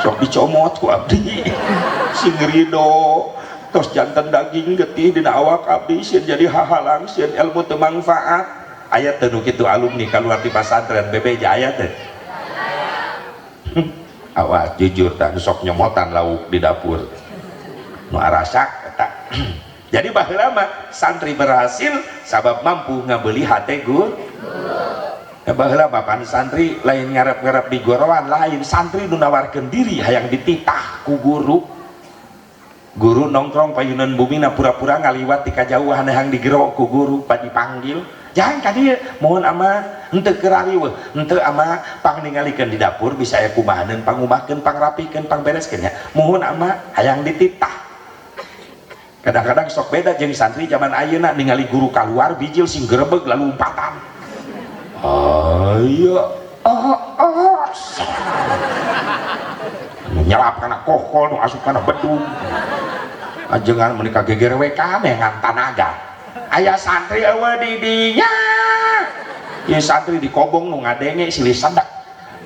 S1: Sok dicomot ku abdi. Sing ridho. Tos janten daging getih dina awak abdi sieun jadi hahalang sieun ilmu teu mangfaat. Aya teu nu kitu alumni kaluar ti pasantren bebeja aya teu? Awas jujur tah sok nyomotan lauk di dapur. Nu arasak eta. Jadi baheula mah santri berhasil sabab mampu ngabeli hate guru. Ya baheula mah pan santri lain ngarep-ngarep di goroan lain, santri nu nawarkeun diri hayang dititah ku guru. Guru nongkrong payunan bumina pura-pura ngaliwat ti kajauhan hayang digero ku guru pa dipanggil. Jangan ka dieu, mohon ama henteu keur riweuh, henteu ama pangningalikeun di dapur bisa aya kumahaneun pangumahkeun pangrapikeun pangbereskeun nya. Mohon ama hayang dititah. Kadang-kadang sok beda jeung santri zaman ayeuna ningali guru kaluar bijil sing gerebeg lalu umpatan. Aya ah ah. Nyelap kana kokol nu asup kana bedung. Ajengan meuni kageger we kaneh ngan tanaga. Aya santri eueuh di dinya. Ieu santri di kobong nu ngadenge silih sedak.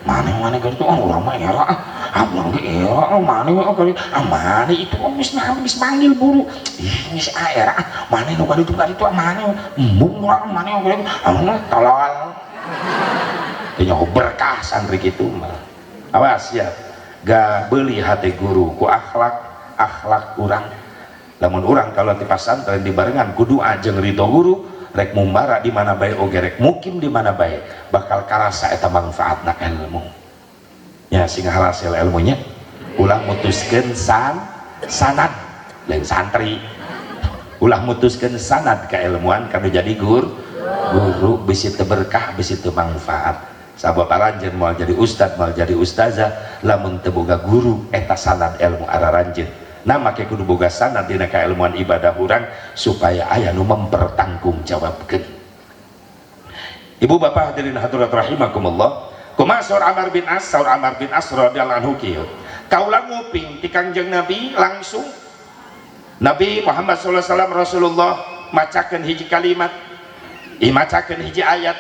S1: Maneh-maneh kitu ah urang mah era ah urang ge era maneh mah kali ah maneh itu geus geus manggil buru. Ih geus ah era maneh nu kaditu kaditu maneh embung urang maneh ah tolol. Teu nyaho berkah santri kitu mah. Awas ya. Ga beuli hate guru ku akhlak akhlak urang. Lamun urang kalau di pasantren dibarengan ku doa jeung ridho guru rek mumbara di mana bae oge rek mukim di mana bae bakal karasa eta manfaatna ilmu. Ya sing hasil ilmunya ulah mutuskeun sanad lain santri. Ulah mutuskeun sanad keilmuan kanu jadi guru bisi teu berkah bisi teu manfaat. Sabab aranjeun moal jadi ustad moal jadi ustazah lamun teu boga guru eta sanad ilmu araranjeun. Nah make kudu boga sanad dina kailmuan ibadah urang supaya aya nu mempertanggungjawabkeun. Ibu bapak hadirin hadirat rahimakumullah. Kumaha saur Amr bin As, saur Amr bin As radhiyallahu anhu kieu. Kaula nguping ti Kangjeng Nabi langsung. Nabi Muhammad sallallahu alaihi wasallam Rasulullah macakeun hiji kalimat, macakeun hiji ayat,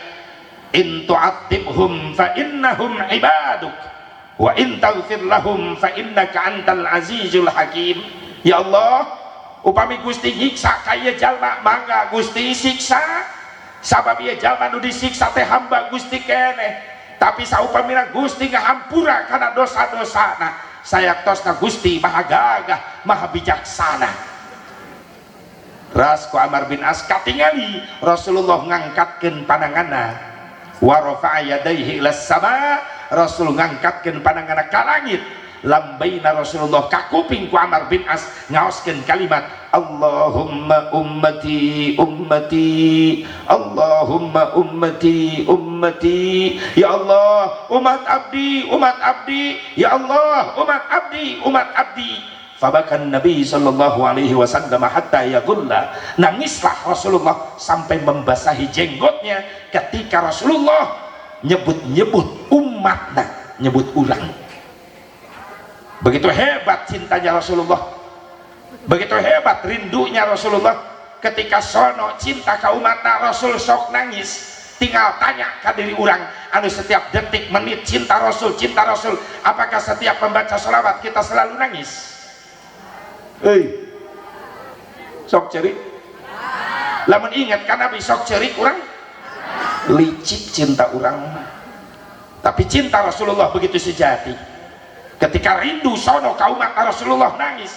S1: in tu'adzibhum fa innahum ibaduk wa in taghfir lahum fa innaka antal azizul hakim. Ya Allah, upami Gusti nyiksa ka ieu jalma, mangga Gusti siksa. Sabab ieu jalma nu disiksa teh hamba Gusti keneh. Tapi saupamina Gusti ngahampura kana dosa-dosana, sayaktosna Gusti maha gagah, maha bijaksana. Ras ku Amr bin As katingali Rasulullah ngangkatkeun pananganna. Wa rafa'a yadayhi ilas sama, Rasul ngangkatkeun pananganna ka langit. Lambaina Rasulullah ka kuping ku Amr bin As ngaoskeun kalimat Allahumma ummati ummati, Allahumma ummati ummati, ya Allah umat abdi umat abdi, ya Allah umat abdi umat abdi. Fabakan Nabi sallallahu alaihi wasallam hatta yagulla. Nangislah Rasulullah sampai membasahi jenggotnya ketika Rasulullah nyebut-nyebut umatna, nyebut urang. Begitu hebat cintanya Rasulullah, begitu hebat rindunya Rasulullah. Ketika sono cinta ka umatna, Rasul sok nangis. Tinggal tanya ke diri urang anu setiap detik menit cinta Rasul, cinta Rasul, apakah setiap membaca sholawat kita selalu nangis? Hei, sok cerik. Lamun ingat kan Nabi sok cerik urang, licik cinta urang. Tapi cinta Rasulullah begitu sejati. Ketika rindu sono ka umat, Rasulullah nangis.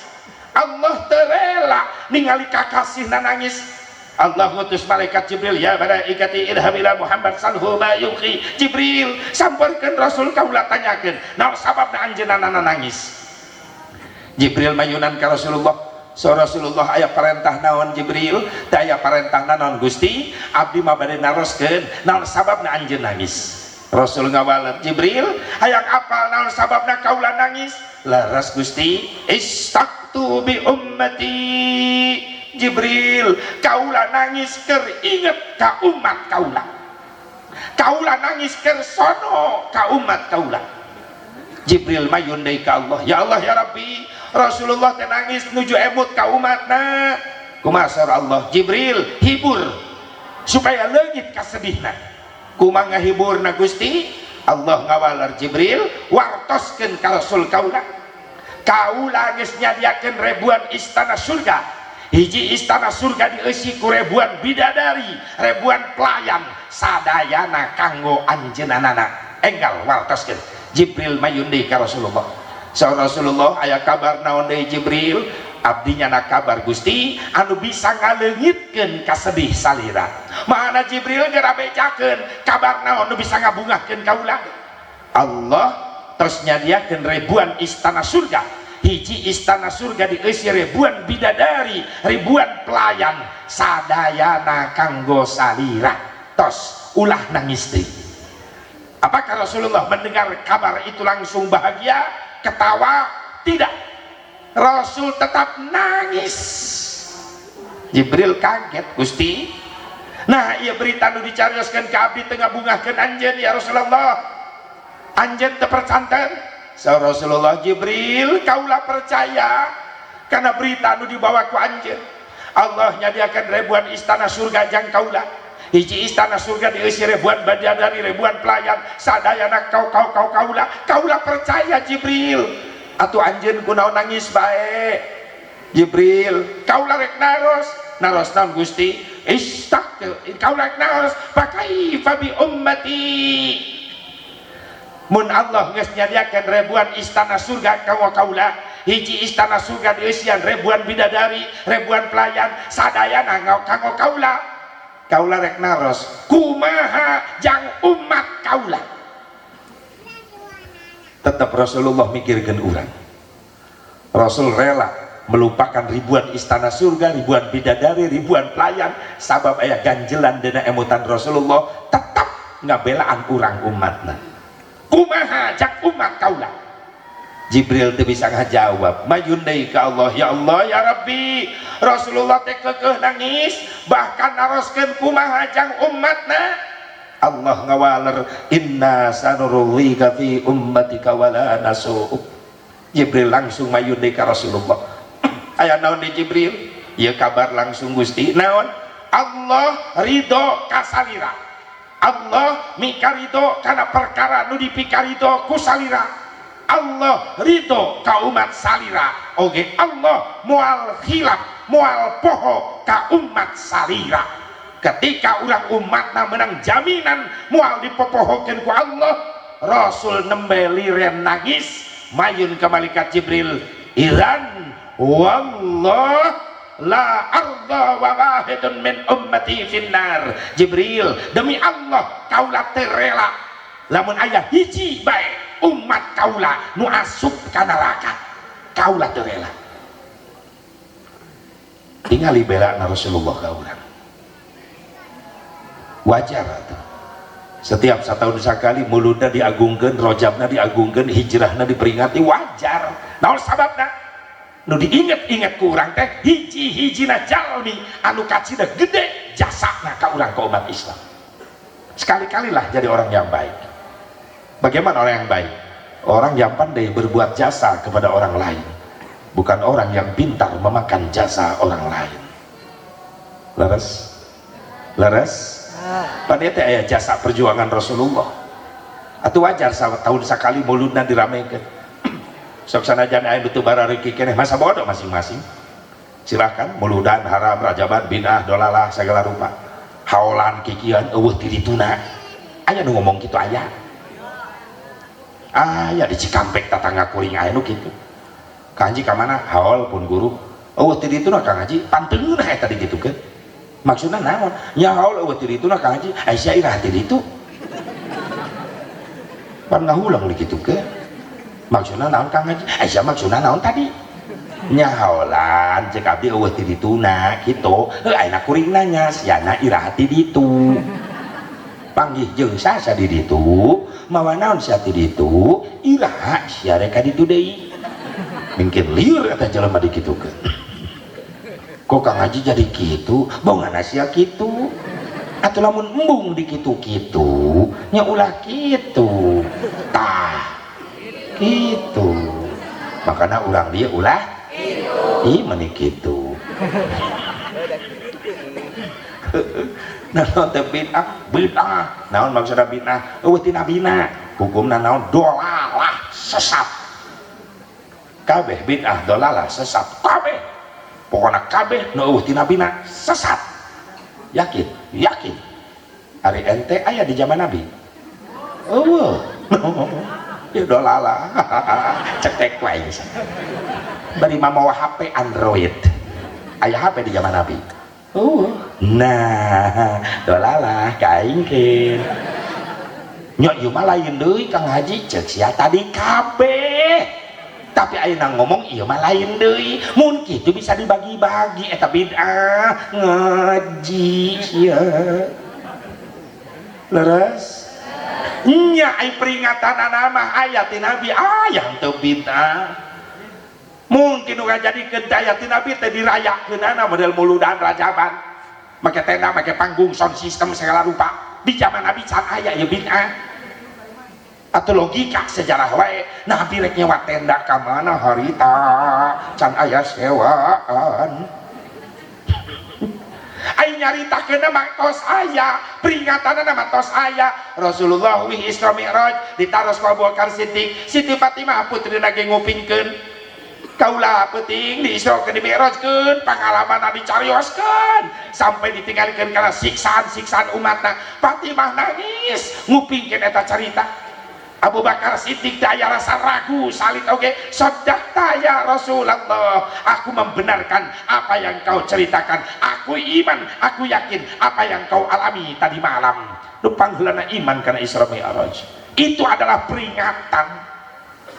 S1: Allah teu rela ningali kakasihna nangis. Allah ngutus malaikat Jibril, ya malaikati idhab ila Muhammad salhu ma yubki. Jibril, samperkeun Rasul kaula, tanyakeun naon sababna anjeunna nangis. Jibril mayunan ka Rasulullah. So Rasulullah, aya perintah naon, Jibril? Teu aya perintah naon, Gusti, abdi mah bade naroskeun naon sababna anjeun nangis. Rasul ngawaler, Jibril, hayang apal naon sababna kaula nangis? Laras, Gusti. Ishtaqtu bi ummati. Jibril, kaula nangis keur inget ka umat kaula, kaula nangis keur sono ka umat kaula. Jibril mayun deui ka Allah, ya Allah ya Rabbi, Rasulullah teh nangis nuju emut ka umatna. Kumaha saur Allah? Jibril, hibur supaya leungit kasedihna. Kumaha ngahiburna, Gusti? Allah ngawaler, Jibril, wartoskeun ka Rasul kaula, kaula geus nyadiakeun ribuan istana surga. Hiji istana surga dieusi ku ribuan bidadari, ribuan pelayan, sadayana kanggo anjeunana. Enggal wartoskeun. Jibril mayun deui ka Rasulullah. Saur Rasulullah, aya kabar naon deui, Jibril? Abdi nyana kabar, Gusti, anu bisa ngaleungitkeun kasedih salira. Mana Jibril geura bejakeun kabar naon nu bisa ngabungahkeun kaula? Allah terus nyadiakeun ribuan istana surga. Hiji istana surga dieusi ribuan bidadari, ribuan pelayan, sadayana kanggo salira. Tos, ulah nangis deui. Apakah Rasulullah mendengar kabar itu langsung bahagia, ketawa? Tidak, Rasul tetap nangis. Jibril kaget, Gusti, nah iya berita nu dicarioskeun ka abdi teu ngabungahkeun anjeun ya Rasulullah? Anjeun teu percanten? Saur Rasulullah, Jibril, kaula percaya karena berita nu dibawa ku anjeun. Allah nyadiakan ribuan istana surga jang kaula. Hiji istana surga diisi ribuan bidadari, ribuan pelayan, sadayana kau kau kau kaula. Kaula percaya, Jibril. Atuh anjeun kunaon nangis bae? Jibril, kaula rek naros. Naros naon, Gusti? Istak kaula rek naros, fakaifa bi ummati? Mun Allah geus nyadiakeun ribuan istana surga kanggo kaula, hiji istana surga diisian ribuan bidadari, ribuan pelayan, sadayana kanggo kaula, kaula rek naros, kumaha jang umat kaula? Tetap Rasulullah mikirkan urang. Rasul rela melupakan ribuan istana surga, ribuan bidadari, ribuan pelayan, sabab aya ganjelan dina emutan Rasulullah, tetap ngabelaan urang umatna. Kumaha jang umat kaula? Jibril teu bisa ngajawab. Mayun deui ka Allah, ya Allah ya Rabbi, Rasulullah teh keukeuh nangis bahkan naroskeun kumaha jang umatna. Allah ngawaler, inna sanurdzika fi ummatika wala nasu'uk. Jibril langsung mayun deui ka Rasulullah. Aya naon di, Jibril? Ya kabar langsung, Gusti. Naon? Allah ridho ka salira. Allah mikarido kana perkara nu dipikarido ku salira. Allah ridho ka umat salira. Oge Allah moal khilaf, moal poho ka umat salira. Ketika urang umatna menang jaminan moal dipopohokeun ku Allah. Rasul nembe liren nangis, mayun ke malaikat Jibril, idzan wallah la arda wa wahidun min ummati finnar. Jibril, demi Allah kaula teu rela lamun aya hiji bae umat kaula nu asup ka neraka, kaula teu rela. Tingali bela Rasulullah ka urang. Wajar atuh setiap setahun sekali muludna diagungkan, rojabna diagungkan, hijrahna diperingati. Wajar. Naon sababna? Nu diinget-inget ku urang teh hiji-hijina jalmi anu kacida gede jasana ka urang, ka umat Islam. Sekali-kalilah jadi orang yang baik. Bagaimana orang yang baik? Orang yang pandai berbuat jasa kepada orang lain, bukan orang yang pintar memakan jasa orang lain. Leres? Leres? Pada teh aya jasa perjuangan Rasulullah. Atau wajar tahun sekali muludna diramekeun. Sok sanajan aya nu teu barareuki keneh, masa bodoh masing-masing. Silahkan muludan haram, rajaban bid'ah, dolalah segala rupa. Haolan kikian euweuh ti dituna. Aya nu ngomong kitu aya. Aya di Cikampek tatangga kuring aya nu kitu. Kang Haji ka mana? Haol pun guru. Euweuh ti dituna Kang Haji, panteunah eta digitukeun. Maksudna naon? Nya haol euweuh ti dituna Kang Haji, ai sia iraha ti ditu? Pan ngahulang digitukeun. Maksudna naon Kang Haji? Ai sia maksudna naon tadi? Nya haolan cek abdi euweuh ti dituna kitu. Heuh, ayeuna kuring nanya, siana iraha ti ditu? Panggih jeung sasa di ditu, mawa naon sia ti ditu? Iraha sia rek ka ditu deui? Mungkin liur eta jelema dikitukeun. Kok Kang Haji jadi kitu? Bongana sia kitu. Atuh lamun embung dikitu-kitu, nya ulah kitu. Tah, kitu. Makana urang dia ulah kitu. Ih, meni kitu. Naon teh bid'ah? Bid'ah. Naon maksudna bid'ah? Euweuh ti nabina. Hukumna naon? Dolalah, sesat. Kabeh bid'ah dolalah sesat. Kabeh. Pokona kabeh nu euweuh ti nabina sesat. Yakin? Yakin. Ari ente aya di zaman Nabi? Euweuh. Ya dolalah. Cetek wae. Bari mamawa HP Android. Aya HP di zaman Nabi? Oh, nah, dolalah kaingkeun. Nya ieu mah lain deui Kang Haji, ceuk sia tadi kabeh. Tapi ayeuna ngomong ieu mah lain deui. Mun kitu bisa dibagi-bagi eta bid'ah ngaji sia. Leres? Nya ai peringatanana mah aya ti Nabi, aya teu bid'ah. Mungkin nu ngajadikeun teh aya ti Nabi teh dirayakeunana model muludan rajaban. Make tenda, make panggung, sound system segala rupa. Di zaman Nabi can aya ieu bid'ah. Atau logika sejarah wae, Nabi rek nyewa tenda ka mana harita can aya sewaan. Ai nyaritakeunna mah tos aya, peringatanna mah tos aya. Rasulullah wih Isra Mi'raj ditaros ku Abu Bakar Siddiq, Siti Fatimah putrina ge ngupingkeun. Kaula peuting di Isra ke di Mi'rajkeun, pangalamanna dicarioskeun sampai ditinggalikeun kana siksaan-siksaan umatna. Fatimah nangis ngupingkeun eta carita. Abu Bakar Siddiq teh aya rasa ragu salit oge, sadaqta ya Rasulullah, aku membenarkan apa yang kau ceritakan, aku iman, aku yakin apa yang kau alami tadi malam. Nu pangheulana iman kana Isra Mi'raj itu adalah peringatan,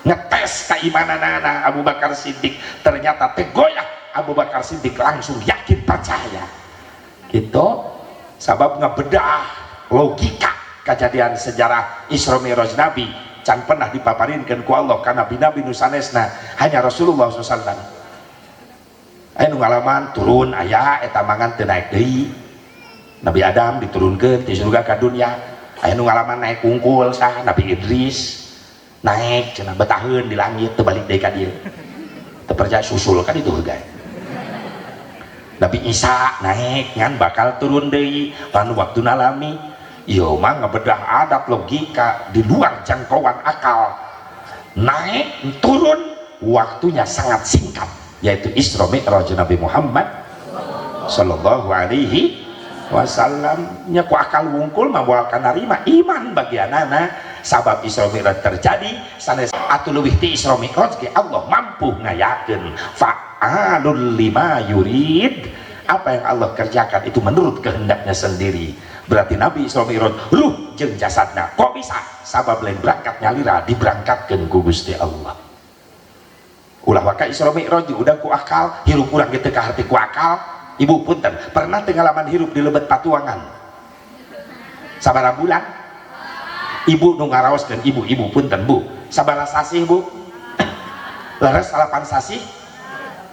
S1: ngetes keimananana Abu Bakar Siddiq. Ternyata tegoyah, Abu Bakar Siddiq langsung yakin percaya gitu, sabab ngebedah logika kejadian sejarah Isra Mi'raj Nabi can pernah dipaparinkeun ku Allah ka nabi-nabi nu sanesna, hanya Rasulullah SAW. Aya nu ngalaman turun aya eta mangan teu naik deui. Nabi Adam diturunkeun ti surga ka dunia. Aya nu ngalaman naik kungkul sah Nabi Idris naik cenah betaheun di langit teu balik deui ka dieu. Teu percaya susul kan itu heula. Nabi Isa naik ngan bakal turun deui pan waktu nalami. Ieu mah ngebedah adab logika di luar jangkauan akal. Naik turun waktunya sangat singkat, yaitu Isra Mi'raj Nabi Muhammad sallallahu alaihi wasallam. Nya ku akal wungkul mah moal kanarima iman bagianana, sabab Isra Mi'raj terjadi sanes atuh leuwih ti Isra Mi'raj ge Allah mampu ngayakeun. Fa'alul lima yurid, apa yang Allah kerjakan itu menurut kehendaknya sendiri. Berarti Nabi Isra Mi'raj ruh jeung jasadna kok bisa? Sabab lain berangkat nyalira, diberangkatkeun ku Gusti Allah. Ulah waka Isra Mi'raj udah ku akal, hirup urang ge teu kaharti ku akal. Ibu punten, pernah pengalaman hirup di lebet patuangan sabaraha bulan? Ibu nu ngaraoskeun, ibu-ibu punten bu, sabaraha sasih bu? Leres 8 sasih?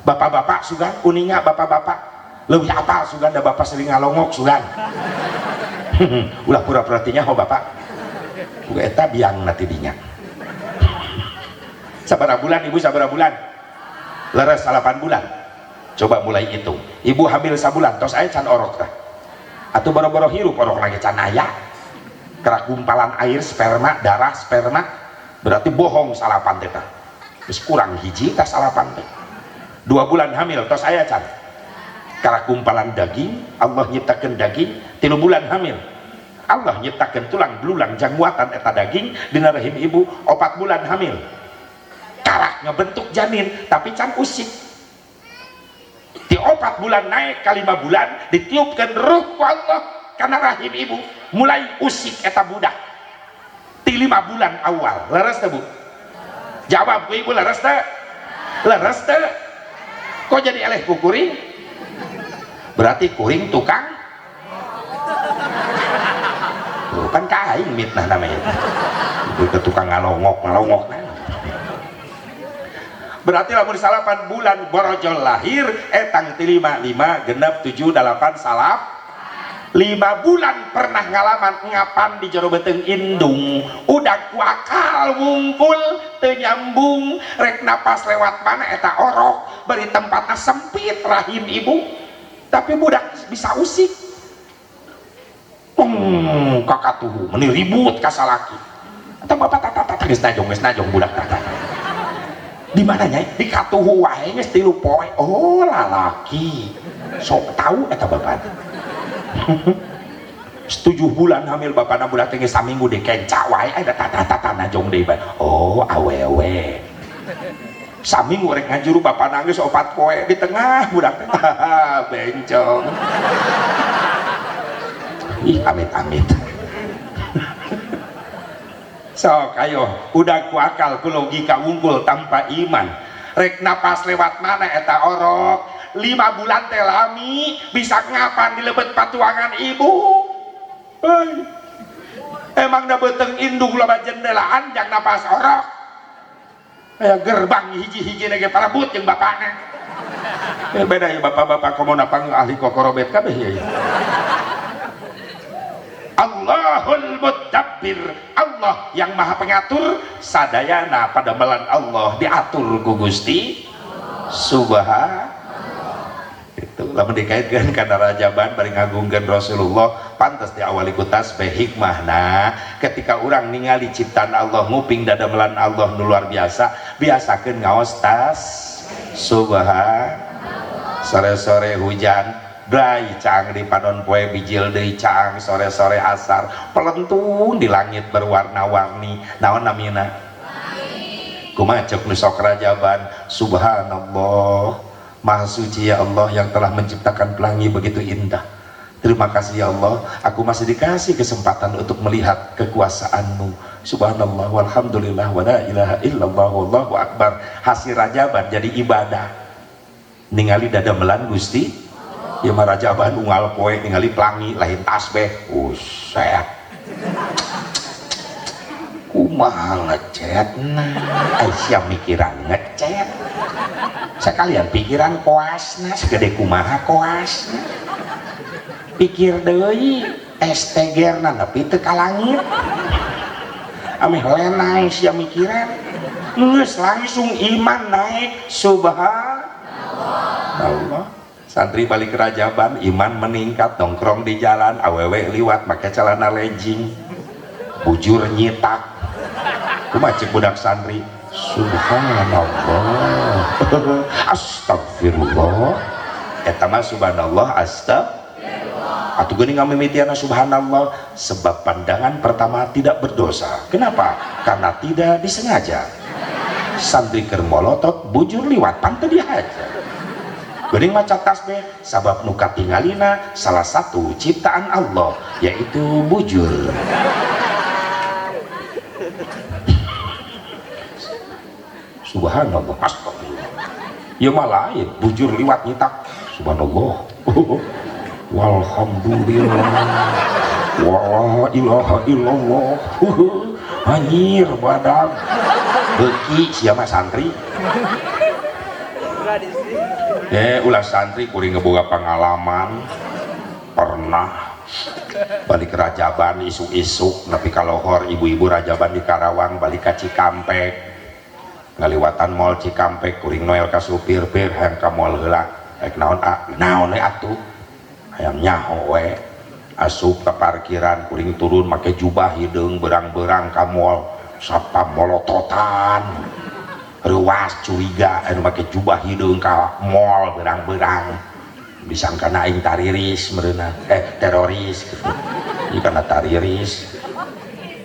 S1: Bapak-bapak sugan uninga bapak-bapak leuwih apal sugan da bapak sering ngalongok sugan. Ulah pura-pura teh nyaho bapak. Buka eta biang nanti dinya. Sabaraha bulan ibu, sabaraha bulan? Leres 8 bulan. Coba mulai hitung. Ibu hamil sabulan tos aya can orok tah. Atuh boro-boro hirup orok lagi can aya. Kerak gumpalan air sperma, darah sperma, berarti bohong salapan teh tah. Geus kurang hiji tah salapan teh. 2 bulan hamil tos aya can. Kerak gumpalan daging, Allah nyiptakeun daging, 3 bulan hamil. Allah nyiptakeun tulang belulang jangwatan eta daging dina rahim ibu, 4 bulan hamil. Karak ngebentuk janin tapi can usik. Di 4 bulan naik ke 5 bulan ditiupkan ruh ku Allah karena rahim ibu mulai usik eta budak. Di 5 bulan awal leres teh bu? Jawab ku ibu, leres teh? Leres teh? Kok jadi eleh ku kuring? Berarti kuring tukang bukan kain mitnah namanya itu ke tukang ngalongok ngalongok. Berarti lamun 8 bulan borojol lahir etang ti 5, 5 genep 7 8 salap 5 bulan pernah ngalaman ngapan di jero beuteung indung udah ku akal wungkul teu nyambung rek napas lewat mana eta orok bari tempatna sempit rahim ibu tapi budak bisa usik. Kakatuhu meni ribut ka salaki eta bapak tata tata geus najong budak tata. Di mana nyai? Di katuhu wae geus 3 poe. Oh, lalaki. Sok tahu eta bapak. 7 bulan hamil bapana budak teh geus saminggu dikenca wae eta tata tata najong deui bae. Oh, awewe. Saminggu rek ngajuru bapana geus 4 poe di tengah budak teh. Bencong. Ih, amit-amit. Sok ayo udah ku akal ku logika wungkul tanpa iman rek napas lewat mana eta orok 5 bulan teh lami bisa ngapan di lebet patuangan ibu. Hei. Emang da beuteung indung loba jendelaan jang napas orok aya gerbang hiji-hiji ge parebut jeung bapana. Beda ya bapak-bapak komo napang ahli kokorobet kabeh ya. Allahul Mudabbir, Allah yang maha pengatur, sadayana pada melan Allah diatur ku Gusti Subhan. Itu lamun dikaitkeun kana rajaban bari ngagungkeun Rasulullah, pantes diawali ku tasbih hikmahna ketika urang ningali ciptaan Allah nguping dadamelan Allah nu luar biasa, biasakeun ngaos tas subhan. Sore-sore hujan Brai caang di panon poe bijil deui caang sore-sore asar pelentun di langit berwarna-warni naon namina kumaha ceuk nu sok rajaban subhanallah maha suci ya Allah yang telah menciptakan pelangi begitu indah, terima kasih ya Allah aku masih dikasih kesempatan untuk melihat kekuasaanmu, subhanallah walhamdulillah wala ilaha illallah wallahu akbar. Hasil rajaban jadi ibadah ningali dadamelan Gusti ya mah rajaban unggal poe ningali pelangi lain tasbih buset kumaha ngecetna ai sia mikiran ngecet sekalian pikiran koasna segede kumaha koasna pikir deui STG-na nepi teu ka langit ameh lenang sia mikiran geus langsung iman naik subhanallah. Santri balik rajaban iman meningkat nongkrong di jalan awewe liwat make celana legging bujur nyitak kumaha ceuk budak santri subhanallah astagfirullah eta mah subhanallah astagfirullah atuh geuning ngamimitiana subhanallah sebab pandangan pertama tidak berdosa. Kenapa? Karena tidak disengaja. Santri keur molotot bujur liwat pan teu dihaja. Geuning maca tasbih sabab nu katingalina salah satu ciptaan Allah yaitu bujur. Subhanallah astagfirullah. Ya mah lain bujur liwat nyitak subhanallah. Walhamdulillah wala ilaha illallah. Anjir badag. Beuki sia mah santri. Ulah santri kuring ngeboga pengalaman pernah balik Rajaban isuk-isuk nepi ka lohor ibu-ibu Rajaban di Karawang balik ka Cikampek ngaliwatan mall Cikampek kuring noel ka supir pir hayang ka mall heula rek naon a naon we atuh hayang nyaho we asup ka parkiran kuring turun make jubah hideung berang-berang ka mall satpam molototan reuas curiga anu make jubah hideung ka mall berang-berang disangka aing tariris meureunna teroris gitu. Ieu kana tariris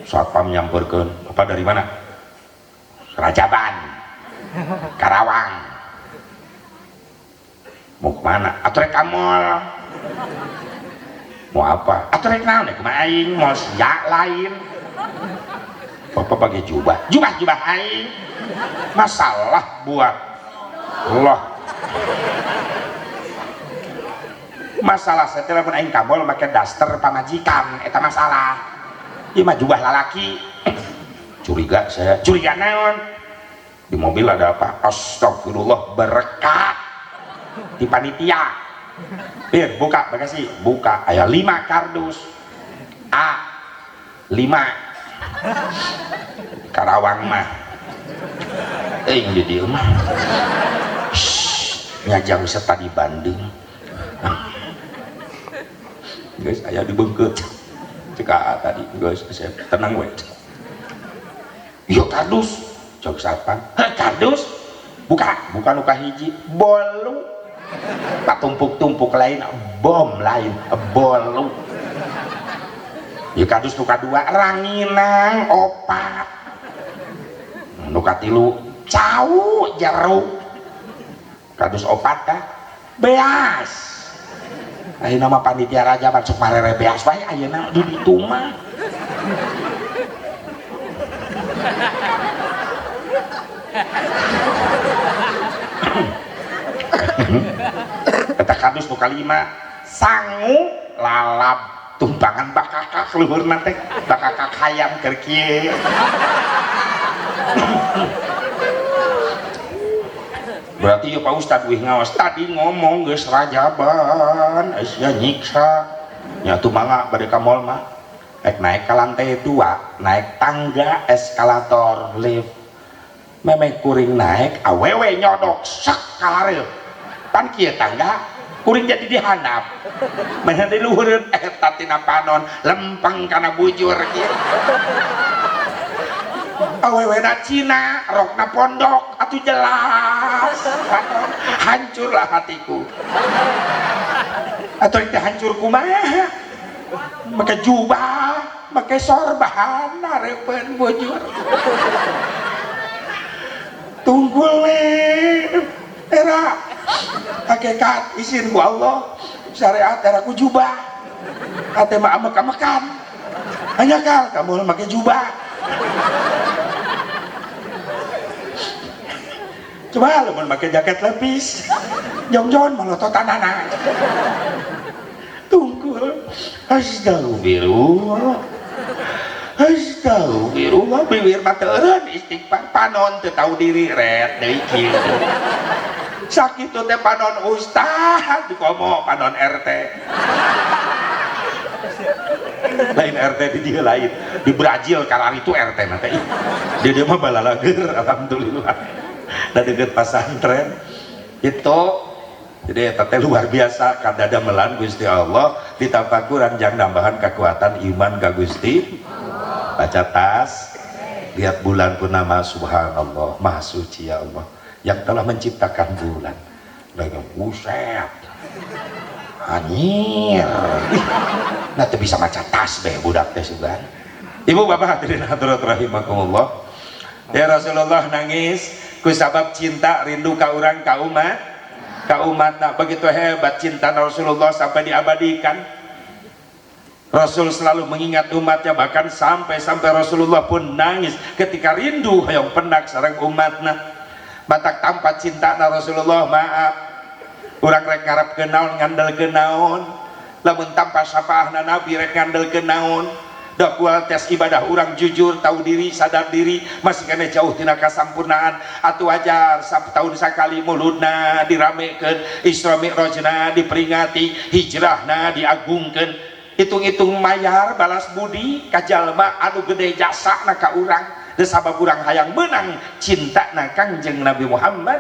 S1: satpam nyamperkeun apa dari mana Rajaban Karawang mau kemana atuh rek ka mall mau apa atuh rek naon kumaha aing mall sia lain bapak pakai jubah jubah jubah aing masalah buat loh masalah saya telepon aing ka mall make daster pamajikan eta masalah ieu mah jubah lalaki curiga saya curiga naon di mobil ada apa astagfirullah berkat di panitia bir buka bagasi buka aya 5 kardus A 5 Karawang mah euy di dieu mah nyajang serta di Bandung guys aya di Bengkeut cek tadi guys saya tenang we yo kardus cok satpam heh kardus buka buka nu kahiji bolu patumpuk-tumpuk lain bom lain bolu ya kardus nu kadua ranginang opat nu katilu cau jeruk kardus opat tah beas ayeuna mah panitia raja masuk marere beas wae ayeuna di ditu mah eta kardus nu kalima sangu lalap tumpangan bakakak luhurna teh bakakak hayam keur kieu berarti ya Pak Ustad wih ngawas tadi ngomong geus Rajaban sia nyiksa nya atuh mangga bade ka mall mah rek naik ka lantai 2 naik tangga eskalator lift memeh kuring naik awewe nyodok sak kalareup pan kieu tangga kuring jadi dihandap meh di luhureun eta tina panon lempeng kana bujur kieu awewena Cina rokna pondok atuh jelas hancurlah hatiku atau itu hancur kumaha make jubah make sorban hareupeun bujur tunggul we era hakikat izin ku Allah syariat era ku jubah ate mah amek-amekan hanya kal kamu make jubah coba lu mau pakai jaket lepis jongjon molototan anak tunggul astagfirullah astagfirullah bibir mah teu eureun istighfar panon teu tahu diri ret deui kieu sakitu teh panon ustad dikomo panon RT lain RT di dieu lain di Brazil kalar itu RT mah teh dia mah balalager alhamdulillah dan deket pesantren itu jadi eta teh luar biasa kadada melan Gusti Allah ditafakuran jang nambahan kekuatan iman ka Gusti baca tas lihat bulan purnama subhanallah maha suci ya Allah yang telah menciptakan bulan dengan buset anjir nah teu bisa maca tasbih budak teh sugan ibu bapak hadirin hadirat rahimakumullah ya Rasulullah nangis ku sabab cinta rindu ka urang ka umat nah begitu hebat cinta Rasulullah sampai diabadikan Rasul selalu mengingat umatnya bahkan sampai-sampai Rasulullah pun nangis ketika rindu hoyong pendak sareng umatna batak tanpa cinta na Rasulullah maaf urang rek ngarepkeun naon ngandelkeun naon lamun tanpa syafaahna Nabi rek ngandelkeun naon Da kualitas ibadah urang jujur, tahu diri, sadar diri, masih kena jauh tina kasampurnaan. Atuh wajar tahun sakali muludna diramekeun, Isra Mi'rajna diperingati, hijrahna diagungkeun. Hitung-hitung mayar balas budi ka jalma anu gede jasana ka urang. Da sabab urang hayang menang cintana Kangjeng Nabi Muhammad.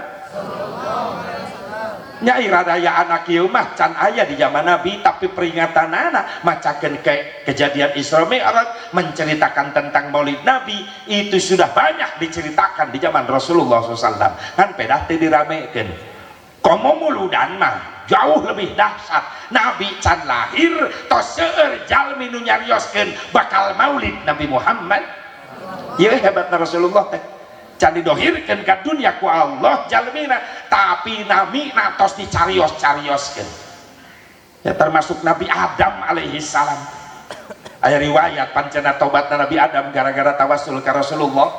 S1: Nyai radaya anak ieu mah can aya di zaman Nabi, tapi peringatanana macakeun ke kejadian Isra Mi'raj, menceritakan tentang Maulid Nabi itu sudah banyak diceritakan di zaman Rasulullah SAW. Kan pedah teu diramekeun. Komo muludan mah jauh lebih dahsyat. Nabi can lahir tos seueur jalmi nu nyarioskeun bakal Maulid Nabi Muhammad. Ieu hebatna Rasulullah teh. Can didohirkeun ka dunia ku Allah jalmina, tapi namina tos dicarios-carioskeun. Ya termasuk Nabi Adam alaihi salam. Aya riwayat pancena tobatna Nabi Adam gara-gara tawasul ka Rasulullah.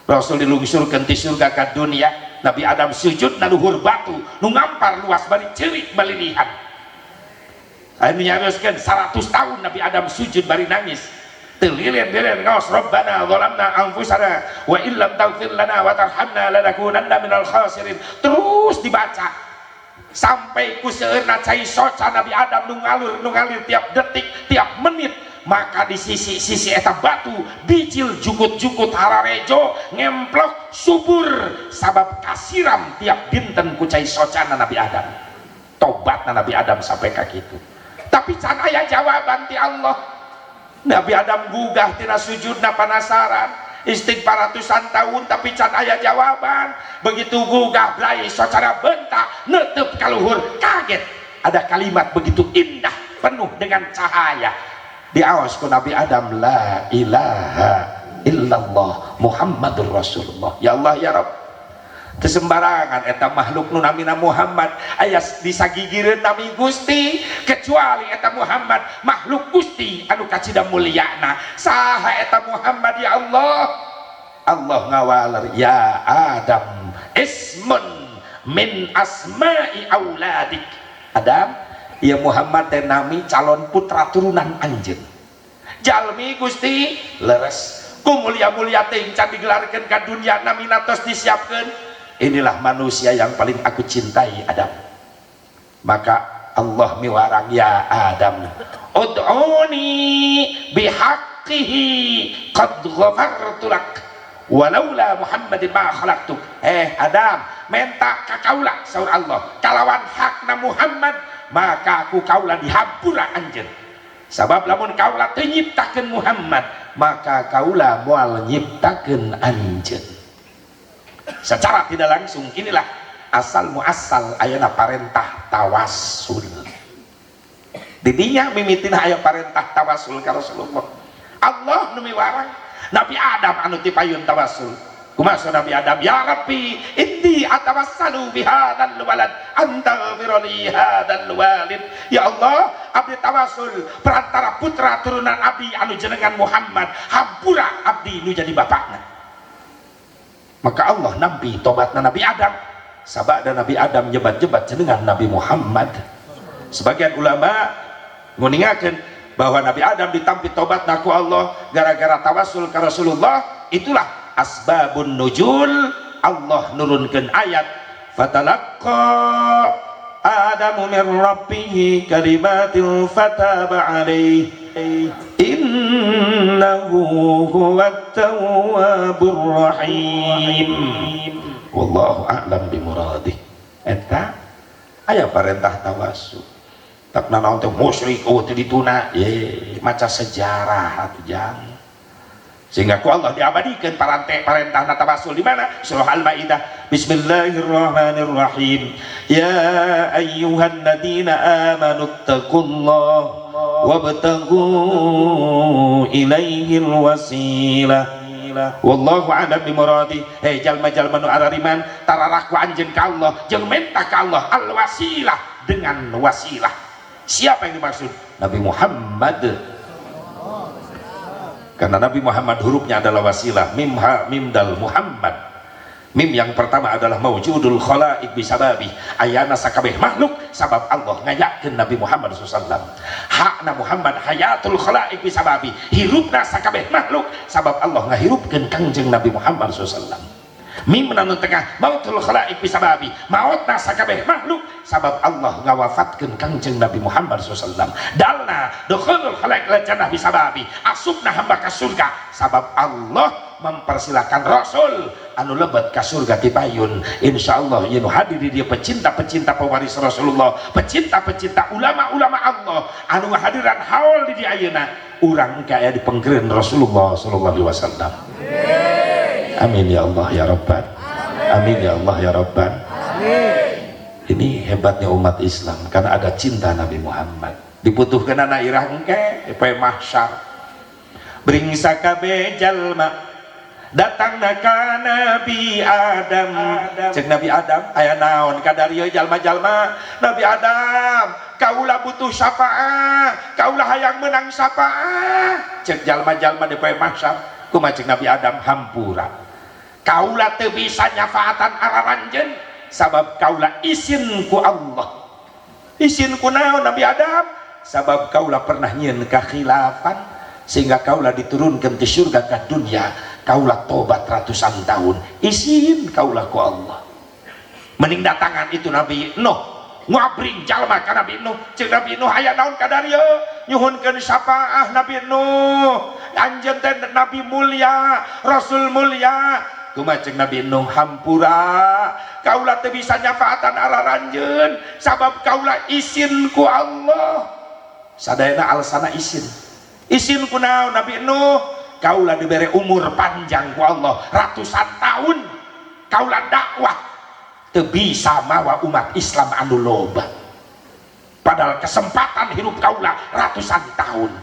S1: Rasul dilungsurkeun ti surga ka dunia. Nabi Adam sujud na luhur batu nu ngampar luas bari ceurik balilihan. Aya nu nyarioskeun 100 tahun Nabi Adam sujud bari nangis. Telilir-lilir ngaos Rabbana zalamna anfusana wa illam taghfir lana wa tarhamna lanakunanna minal khasirin. Terus dibaca sampai ku seueurna cai soca Nabi Adam nu ngalur nu ngalir tiap detik, tiap menit. Maka di sisi-sisi eta batu bijil jukut-jukut hararejo ngemplok subur sabab kasiram tiap dinten ku cai socana Nabi Adam. Tobatna Nabi Adam sampai ka kitu. Tapi can aya jawaban ti Allah. Nabi Adam gugah tina sujudna panasaran istighfar ratusan tahun tapi can aya jawaban. Begitu gugah brai secara bentak netep kaluhur kaget ada kalimat begitu indah penuh dengan cahaya diaos ku Nabi Adam, la ilaha illallah Muhammadur Rasulullah. Ya Allah ya Rabb, teu sembarangan eta makhluk nu namina Muhammad aya disagigireun nami Gusti kecuali eta Muhammad makhluk Gusti anu kacida mulyana. Saha eta Muhammad ya Allah? Allah ngawaler, ya Adam ismun min asma'i auladik. Adam, ya Muhammad teh nami calon putra turunan anjeun. Jalmi Gusti leres ku mulia-mulia teh can digelarkeun ka dunia namina tos disiapkeun. Inilah manusia yang paling aku cintai, Adam. Maka Allah miwarang, ya Adam ud'uni bihaqqihi qad ghafartu lak walaula Muhammadin ma khalaqtuk. Adam, menta ka kaula saur Allah kalawan hakna Muhammad maka aku kaula dihampura anjeun. Sabab lamun kaula teu nyiptakeun Muhammad maka kaula moal nyiptakeun anjeun. Secara tidak langsung inilah asal muasal ayana parentah tawassul. Didinya mimitina aya parentah tawassul ka Rasulullah. Allah nu miwarang Nabi Adam anu tipayun tawassul. Kumaha Nabi Adam? Ya Rabbi inni atawassalu bihadzal walad antaghfir li hadzal walid. Ya Allah, abdi tawassul perantara putra turunan abdi anu jenengan Muhammad, hampura abdi nu jadi bapakna. Maka Allah nampi tobatna Nabi Adam. Sabada Nabi Adam nyebat-nyebat jenengan Nabi Muhammad. Sebagian ulama nguningakeun bahwa Nabi Adam ditampi tobatna ku Allah gara-gara tawassul ka Rasulullah. Itulah asbabun nuzul. Allah nurunkeun ayat fatalaqqa Adamu min rabbih kalimatin fataba alaihi innahu huwat tawwabur rahim. Wallahu a'lam bimuradih. Eta aya parentah tawassul. Tak nanaon teh musyrik oh teu dituna ye maca sejarah atuh jang. Sehingga ku Allah diabadikan parentah tawassul di mana? Surah Al-Maidah. Bismillahirrahmanirrahim. Ya ayyuhalladzina amanu taqullaha wabtaghu ilaihil wasilah. Wallahu a'lam bimuradi. Hei jalma-jalma nu arariman tararaku anjeun ka Allah jeung menta ka Allah al-wasilah dengan wasilah. Siapa yang dimaksud? Nabi Muhammad. Karena Nabi Muhammad hurufnya adalah wasilah, mim ha mim dal Muhammad. Mim yang pertama adalah maujudul khalaik bisababi, ayana sakabeh makhluk sabab Allah ngayakeun Nabi Muhammad SAW. Hakna Muhammad hayatul khalaik bisababi, hirupna sakabeh makhluk sabab Allah ngahirupkeun Kangjeng Nabi Muhammad SAW. Mim anu tengah mautul khalaik bisababi, mautna sakabeh makhluk sabab Allah ngawafatkeun Kangjeng Nabi Muhammad SAW. Dalna dukhulul khalaik lil jannah bisababi, asupna hamba ka surga sabab Allah mempersilahkan Rasul anu lebet ka surga tipayun. Insyaallah ieu nu hadir di dieu pecinta-pecinta pewaris Rasulullah, pecinta-pecinta ulama-ulama Allah anu ngahadiran haul di dieu ayeuna, urang engke aya di pengkereun Rasulullah sallallahu alaihi wasallam. Amin ya Allah ya Rabban. Amin ya Allah ya Rabban. Ini hebatnya umat Islam karena ada cinta Nabi Muhammad. Dibutuhkan anak irah engke poe mahsyar. Bring sakabeh jalma datangna ka Nabi Adam. Cek Nabi Adam, aya naon kadarieu jalma-jalma? Nabi Adam, kaula butuh syafaat, kaula hayang menang syafaat. Cek jalma-jalma di poe mahsyar, kumaha cek Nabi Adam? Hampura, kaula teu bisa nyafaatan araranjeun sabab kaula isin ku Allah. Isin ku naon, Nabi Adam? Sabab kaula pernah nyieun kakhilafan sehingga kaula diturunkan ke surga ke dunia. Kaula tobat ratusan tahun, isin kaula ku Allah. Mending datangan itu Nabi Nuh, ngabring jalma ka Nabi Nuh. Cek Nabi Nuh, aya naon kadarieu? Nyuhunkeun syafaah Nabi Nuh, anjeun teh nabi mulia, rasul mulia. Kumaha cek Nabi Nuh? Hampura, kaula teu bisa nyafaatan araranjeun sabab kaula isin ku Allah. Sadayana alasana isin. Isin ku naon, Nabi Nuh? Kaula diberi umur panjang ku Allah ratusan tahun, kaula dakwah teu bisa mawa umat Islam anu loba, padahal kesempatan hidup kaula ratusan tahun.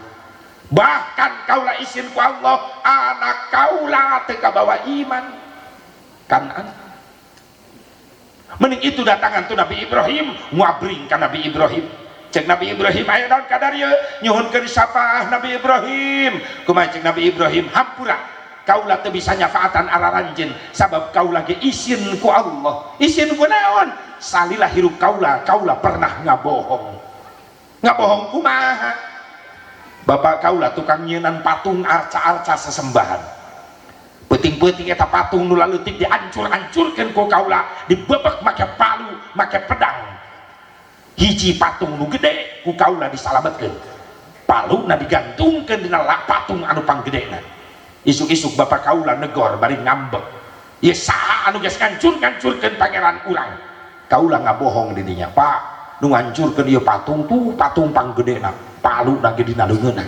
S1: Bahkan kaula isin ku Allah, anak kaula teu kabawa iman kan. Mending itu datangan tuh Nabi Ibrahim, ngabring ka Nabi Ibrahim. Cek Nabi Ibrahim, aya naon kadarieu? Nyuhunkeun syafaah Nabi Ibrahim. Kumaha cek Nabi Ibrahim? Hampura, kaula teu bisa nyafaatan araranjeun sabab kaula ge isin ku Allah. Isin ku naon? Salila hirup kaula, kaula pernah ngabohong. Ngabohong kumaha? Bapak kaula tukang nyienan patung arca-arca sesembahan. Peuting-peuting eta patung nu laleutik diancur-ancurkeun ku kaula, dibebek make palu, make pedang. Hiji patung nu gede ku kaula disalametkeun, paluna digantungkeun dina patung anu panggedena. Isuk-isuk bapak kaula negor bari ngambek, "Ieu saha anu geus ngancur-ngancurkeun pangeran urang?" Kaula ngabohong di dinya, "Pak, nu ngancurkeun ieu patung tuh patung panggedena, paluna ge dina leungeunna."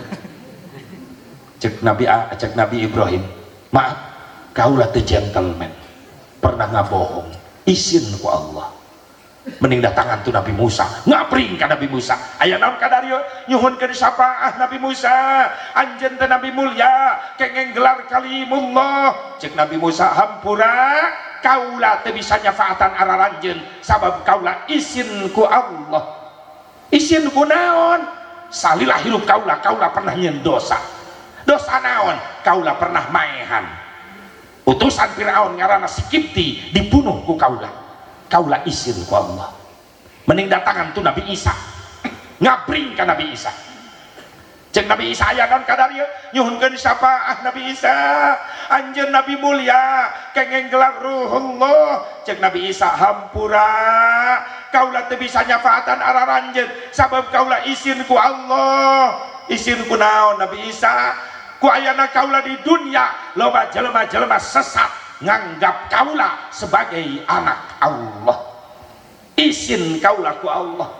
S1: Cek Nabi, cek Nabi Ibrahim, "Maaf, kaula teh gentleman, pernah ngabohong, isin ku Allah." Mending datangan tuh Nabi Musa, ngapring ka Nabi Musa. Aya naon kadarieu? Nyuhunkeun syafaah Nabi Musa, anjeun teh nabi mulia, kengeng gelar kalimullah. Cek Nabi Musa, hampura, kaula teu bisa nyafaatan araranjeun sabab kaula isin ku Allah. Isin ku naon? Salila hirup kaula, kaula pernah nyieun dosa. Dosa naon? Kaula pernah maehan utusan Firaun ngaranna si Kipti, dibunuh ku kaula, kaula isin ku Allah. Mending datangan tuh Nabi Isa, ngabring ka Nabi Isa. Cek Nabi Isa, aya naon kadarieu? Nyuhunkeun syafaah Nabi Isa, anjeun nabi mulia, kengeng gelar ruhullah. Cek Nabi Isa, hampura, kaula teu bisa nyafaatan araranjeun sabab kaula isin ku Allah. Isin ku naon, Nabi Isa? Ku ayana kaula di dunia loba jelema-jelema sesat nganggap kaula sebagai anak Allah, isin kaula ku Allah.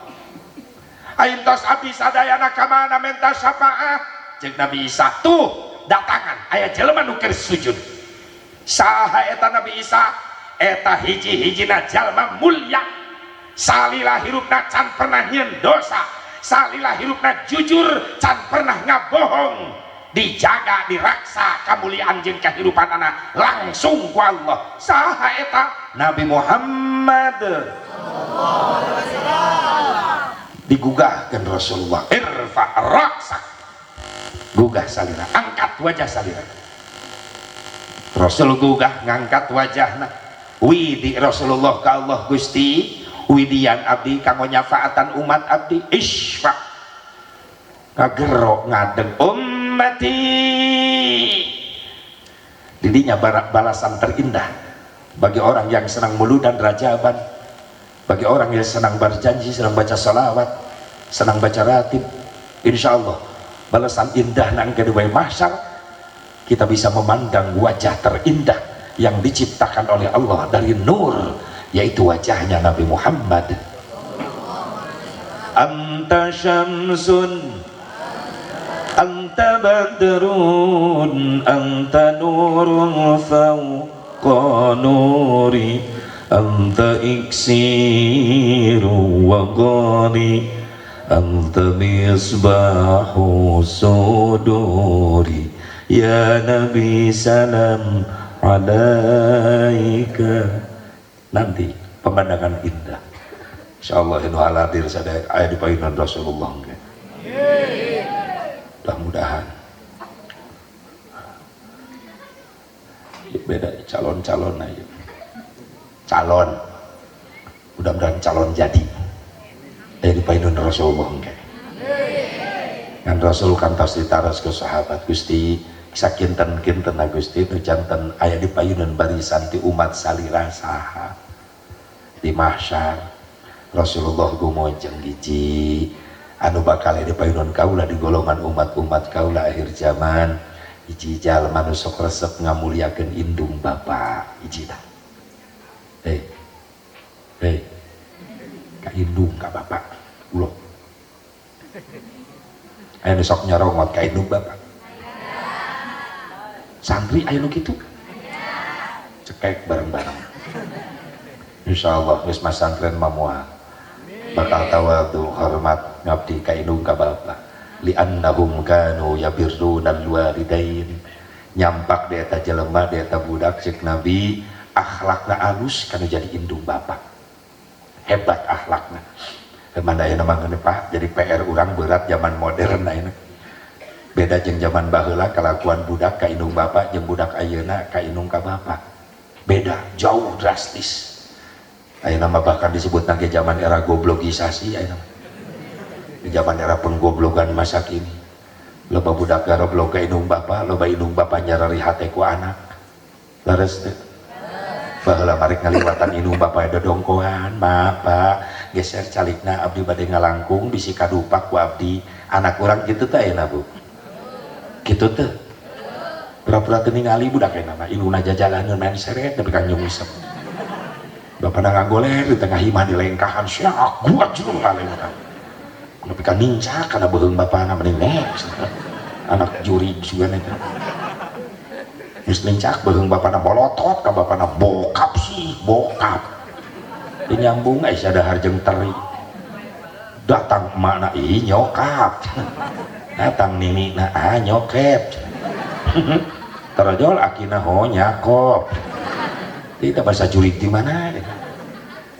S1: Aing tos abdi sadayana, ka mana menta syafaah? Cek Nabi Isa, tuh datangan aya jelema nu keur sujud. Saha eta, Nabi Isa? Eta hiji-hijina jalma mulia, salila hirupna can pernah nyieun dosa, salila hirupna jujur, can pernah ngabohong, dijaga, diraksa kamuliaan jeung kehidupan anak langsung ku Allah. Saha eta? Nabi Muhammad. Digugahkan Rasulullah, irfa ra'sak, gugah salira, angkat wajah salira. Rasul gugah ngangkat wajahna. Widi Rasulullah ka Allah Gusti widian abdi kanggo nyafaatan umat abdi isfa ngagero ngadeg ummati. Didinya balasan terindah bagi orang yang senang muludan rajaban, bagi orang yang senang berjanji, senang baca salawat, senang baca ratib. Insyaallah balasan indah nang kedua mahsyar kita bisa memandang wajah terindah yang diciptakan oleh Allah dari nur, yaitu wajahnya Nabi Muhammad. Anta syamsun, anta badrun, anta nurun fawqa nuri, anta iksiru wa ghani, anta misbahu suduri, ya Nabi salam alaika. Nanti pemandangan indah insyaallah inu haladir sadaya aya di payunan Rasulullah. Mudah-mudahan beda calon-calon aja, calon mudah-mudahan calon jadi dari payunan Rasulullah. Kan Rasul kan tos ditaros ke sahabat, Gusti sakinten-kinten Gusti nu janten aya di payunan barisan ti umat salira saha di mahsyar. Rasulullah gumojeng hiji anu bakal di payunan kaula di golongan umat-umat kaula akhir zaman, hiji jalma nu sok resep ngamuliakeun indung bapa hiji tah. Hei ka indung ka bapa ulah aya nu sok nyorongot ka indung bapa. Santri aya nu kitu cekek bareng-bareng. Insyaallah geus masantren mah moal bakal tawadhu hormat ngabdi ka indung ka bapa. Li'annahum kanu yabirruna alwalidain, nyampak di eta jelema di eta budak cek Nabi akhlakna alus kanu jadi indung bapa, hebat akhlakna. Kemana ayeuna mah ngeuneuh Pak, jadi PR urang berat zaman modern ayeuna. Beda jeung zaman baheula kalakuan budak ka indung bapa jeung budak ayeuna ka indung ka bapa. Beda jauh drastis. Ayeuna mah bahkan disebut nage zaman era goblogisasi ayeuna. Di zaman era penggoblogan masa kini. Loba budak garoblog ka indung bapa, loba indung bapa nyarari hate ku anak. Leres teu? Baheula marek ngaliwatan indung bapa dodongkoan, "Ma, Pak, geser calikna abdi bade ngalangkung bisi kadupak ku abdi." Anak urang kitu teh ayeuna, Bu. Kitu teh. Pura-pura teu ningali budak ayeuna mah indungna jajalaneun main seret nepi ka nyungsep. Bapana ngagoler di tengah imah dilengkahan siak gua jelung ngalengkah. Nepi ka nincak kana beuheung bapana mending next. Anak juri juga eta. Geus nincak beuheung bapana bolotot ka bapana bokap sih, bokap. Teu nyambung aya sadahar jeung teri. Datang emakna ih nyokap. Datang ninina ah nyokep. Tarojol akina ho nyakop. Kita bahasa jurig di mana?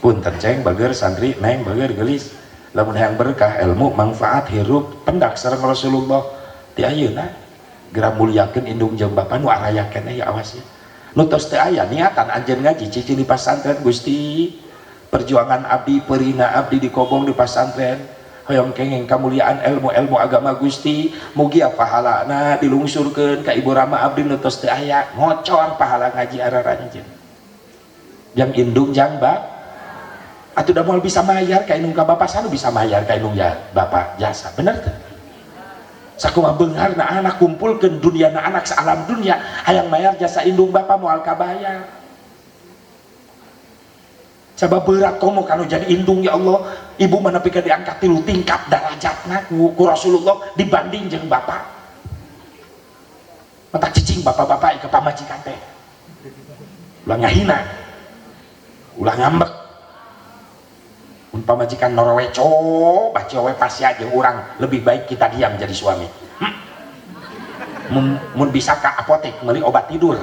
S1: Punten ceng bager santri neng bager gelis. Lamun hayang berkah ilmu manfaat hirup pendak sareng Rasulullah ti ayeuna geura mulyakeun indung jeung bapa nu araya keneh ya awas ya. Nu tos teu aya niatan anjeun ngaji cicing di pasantren Gusti. Perjuangan abdi perina abdi di kobong di pasantren hoyong kenging kamuliaan ilmu-ilmu agama Gusti, mugia pahalana dilungsurkeun ka ibu rama abdi nu tos teu aya ngocor pahala ngaji araranjeun. Jang indung jang bap atuh da moal bisa mayar ka indung ka bapa sanu bisa mayar ka indung ya bapa jasa bener teu? Sakumaha beungharna anak kumpulkeun duniana anak saalam dunia hayang mayar jasa indung bapa moal kabayar. Sabab berat komo kalau jadi indung ya Allah, ibu mana pika diangkat 3 tingkat darajatna ku Rasulullah dibanding jeung bapa. Matak cicing bapak-bapak ke pamajikan teh. Ulah ngahina. Ulah ngambek. Mun pamajikan noroweco, baca we pasya jeung urang, lebih baik kita diam jadi suami. Mun bisa ka apotek meuli obat tidur.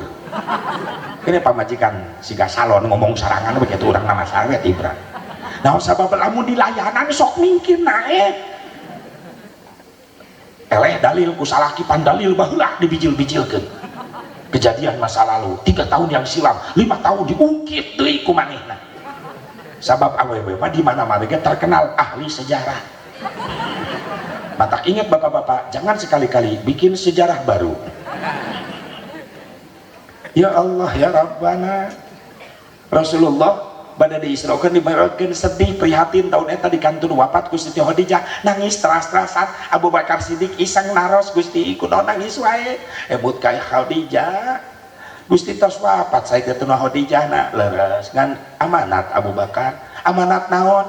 S1: Ini pamajikan siga salon ngomong sarangan begitu urang nama sawe tibra. Nah sabab lamun dilayanan sok mingkir naek. Eleh dalil ku salaki pandalil baheula dibijil-bijilkeun. Kejadian masa lalu 3 tahun yang silam, 5 tahun diungkit deui ku manehna. Sabab awewe mah di mana-mana ge terkenal ahli sejarah. Matak ingat bapak-bapak, jangan sekali-kali bikin sejarah baru. Ya Allah ya Rabbana. Rasulullah pada diisrokeun dibarokeun sedih prihatin tahun eta di kantun wafat ku Siti Khadijah, nangis teras-terasan. Abu Bakar Siddiq iseng naros, Gusti kunaon nangis wae? Ebut ka Khadijah, Gusti tos wafat Sayyidatuna Khadijah na leres ngan amanat Abu Bakar. Amanat naon?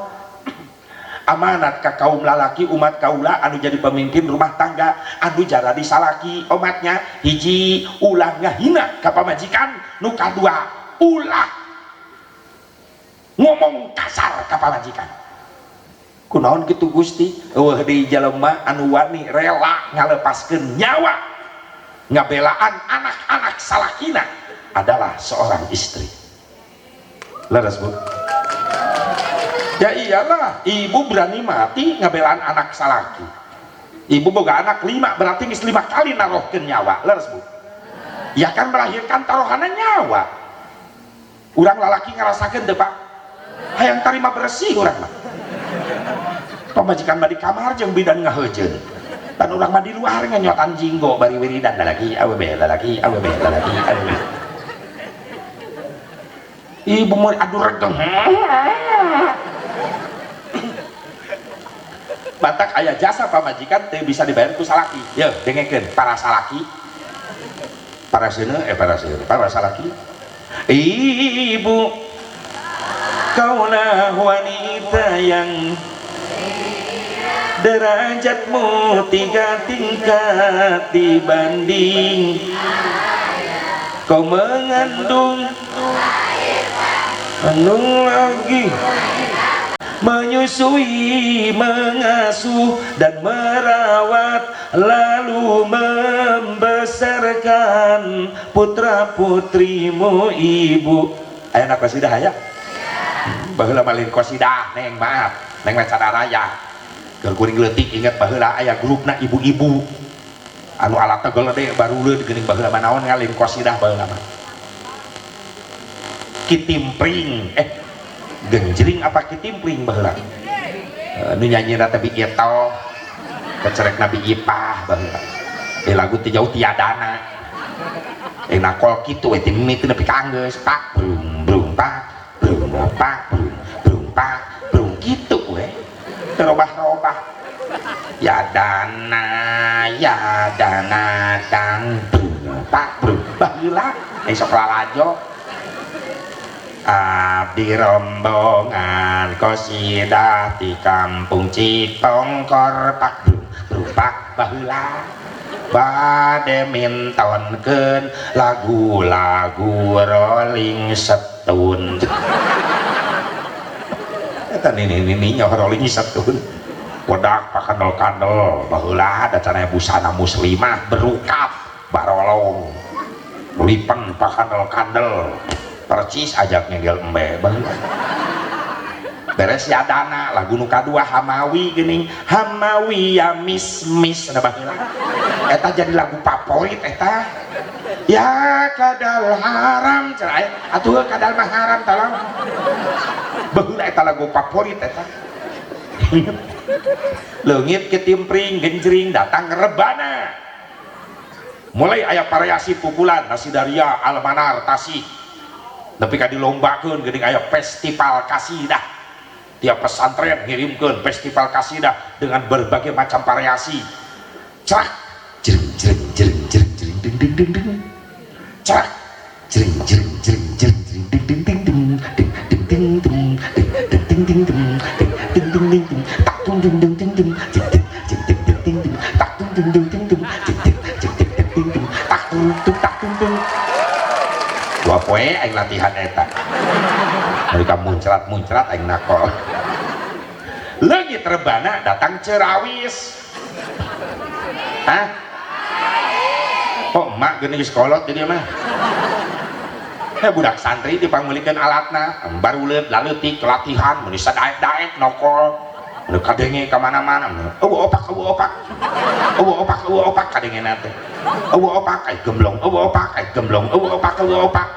S1: Amanat ka kaum lalaki umat kaula anu jadi pemimpin rumah tangga anu jara disalaki umatnya, hiji ulah ngahina ka pamajikan, nu kadua ulah ngomong kasar ka pamajikan. Kunaon kitu Gusti? Eueuh di jelema anu wani rela ngalepaskeun nyawa ngabelaan anak-anak salakina adalah seorang istri. Leres Bu? Ya iyalah, ibu berani mati ngabelaan anak salaki. Ibu boga anak 5 berarti geus 5 kali narohkeun nyawa. Leres Bu? Ya kan melahirkan taruhanna nyawa. Urang lalaki ngarasakeun teu Pak? Hayang tarima bersih urang mah. Pamajikan mah di kamar jeung bidan ngaheujeun. Dan urang mah di luar nganyotan jinggo bari wiridan lalaki awewe lalaki awewe lalaki awewe. Ibu mau adu regeng. Batak aya jasa pamajikan teu bisa dibayar ku salaki. Yeuh, dengekeun para salaki. Para seuneu para seuneu, para salaki. Ibu kaulah wanita yang derajatmu 3 tingkat dibanding kau mengandung mengandung lagi, menyusui, mengasuh dan merawat, lalu membesarkan putra putrimu ibu. Ayo nak kosidah ya, baheula malin kosidah neng, maaf neng maca raya keur kuring leutik inget baheula aya grupna ibu-ibu anu alatna gede baruleud geuning baheula mah naon ngalin kosidah baheula mah kitimpring genjring apa kitimpring baheula nu nyanyina teh Bi Ito kecerek Nabi Ipah baheula lagu teh jauh tiadana nakol kitu we teh mimiti nepi ka anggeus pak brung brung pak brung pak brung brung pak brung kitu we terobah-robah ya dana dang brung pak brung baheula sok lalajo abdi rombongan kosidah di kampung Cipongkor pak brung brung pak baheula bade mintonkeun lagu-lagu Rolling Stone. Eta nini nyoh Rolling Stone wedak pakandel-kandel baheula da cenah busana muslimah berukat barolong lipen pakandel-kandel percis ajak ngegel embe baheula beres yadana lagu nu kadua Hamawi geuning Hamawi ya mis mis da baheula eta jadi lagu favorit eta ya kadal haram cenah atuh kadal mah haram tolong baheula eta lagu favorit eta leungit ketimpring genjring datang rebana mulai aya variasi pukulan Nasidaria Almanar Tasik nepi ka dilombakeun geuning aya festival kasidah tiap pesantren ngirimkeun festival kasidah dengan berbagai macam variasi cerak jering jering jering jering jering ding ding ding ding cerak jering jering jering jering jering ding ding ding ding ding ding ding ding ding ding ding ding ding ding ding ding tak dung ding ding ding ding ding ding ding ding ding ding tak dung ding ding ding ding ding ding ding ding ding ding tak dung dung tak dung dung dua poe aing latihan eta mereka muncrat-muncrat aing nakol leungit rebana datang cerawis. Hah? Oh emak geuning geus kolot jadi mah budak santri dipangmeulikeun alatna baruleut laleutik latihan mun sadaek-daek nokol Nu kadenge ka mana-mana. Eueuh opak, eueuh opak. Eueuh opak, eueuh opak kadengena teh. Eueuh opak ai gemblong, eueuh opak ai gemblong, eueuh opak, eueuh opak.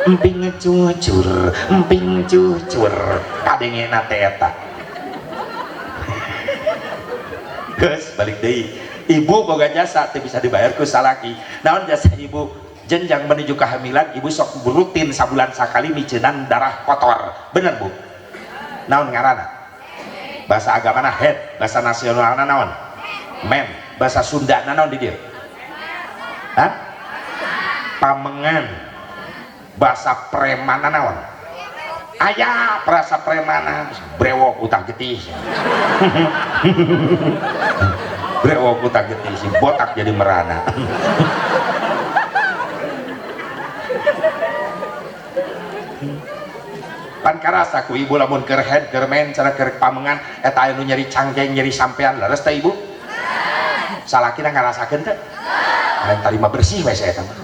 S1: Emping cucur, emping cucur kadengena teh eta. Geus balik deui. Ibu boga jasa teu bisa dibayar ku salaki. Naon jasa ibu? Jenjang menuju kehamilan ibu sok rutin sabulan sakali miceunan darah kotor. Bener Bu? Naon ngaranna? Bahasa agamana head, bahasa nasionalna naon? Men, bahasa Sundana naon di dieu? Hah? Pamengan. Bahasa premana naon? Aya perasa premana, brewok utah getih. Brewok utah getih si botak jadi merana. Pan karasa ku ibu lamun keur head keur men cara keur pamengan eta aya nu nyeri cangkeng nyeri sampean leres teh ibu? Salakina ngarasakeun teh? Lain tadi mah bersih we saya eta mah.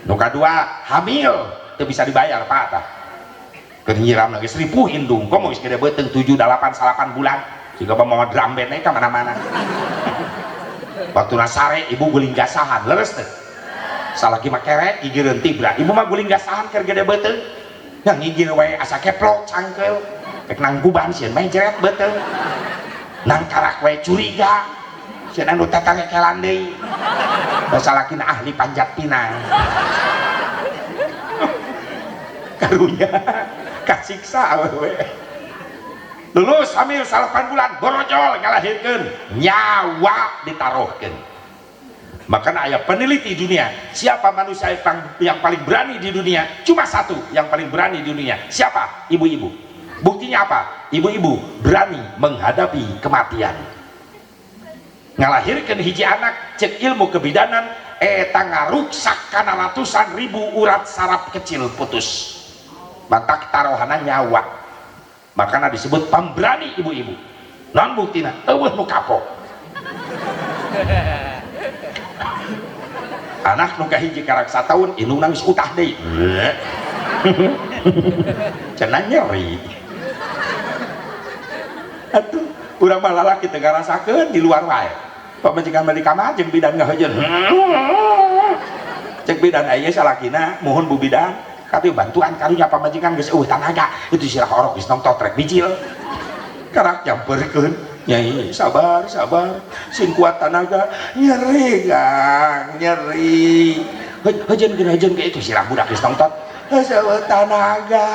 S1: Nu kadua hamil teu bisa dibayar Pak tah. Keur nyiram geus ripuh indung komo geus gede beuteung 7 8 9 bulan siga mawa drum band ka mana-mana. Waktuna sare ibu guling gasahan leres teh? Salaki mah kerek gigireun tibra ibu mah guling gasahan keur gede beuteung. Yang ngigir wae asa keplok cangkeul rek nangkuban sieun mah jeret beuteung nang karak wae curiga sieun anu tatarekelan deui basa lakina ahli panjat pinang karunya kasiksa awewe lulus hamil 8 bulan borojol ngalahirkeun nyawa ditaruhkeun. Makanya ayah peneliti dunia, siapa manusia yang paling berani di dunia? Cuma satu yang paling berani di dunia. Siapa? Ibu-ibu. Buktinya apa? Ibu-ibu berani menghadapi kematian. Ngalahirkan hiji anak, cek ilmu kebidanan, eta ngaruksak kana ratusan ribu urat saraf kecil putus. Mantak taruhana nyawa. Makanya disebut pemberani ibu-ibu. Non buktina, eueuh nu kapok. Anak nu kahiji karak sataun indung nangis utah deui. Cenah nyeri. Atuh urang mah lalaki teu ngarasakeun di luar wae. Pamajikan mah di kamar jeung bidan ngahejeun. Cek bidan aya salakina muhun bu bidan katuh bantuan karunya pamajikan geus eueuh tanaga itu sirah orok geus nongtot rek bijil. Karak nyamperkeun. Nyai sabar sabar sing kuat tanaga nyeri Kang nyeri hejeun hejeun ke itu sirah budak geus nongtot heueuh tanaga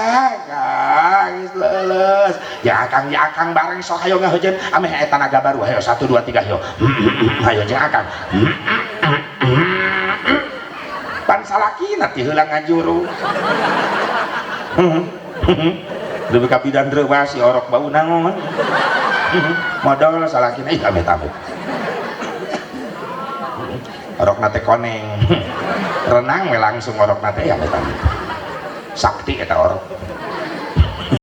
S1: Kang geus leuleus ya akang bareng sok hayo ngahejeun ameh aya tanaga baru hayo 1 2 3 hayo hayo jeung akang pan salakina ti heula ngajuru leuwih ka bidan reuwas si orok bau naon modal salakina ih amit amit orok nate koneng renang we langsung orok nate ya amit amit sakti eta orok.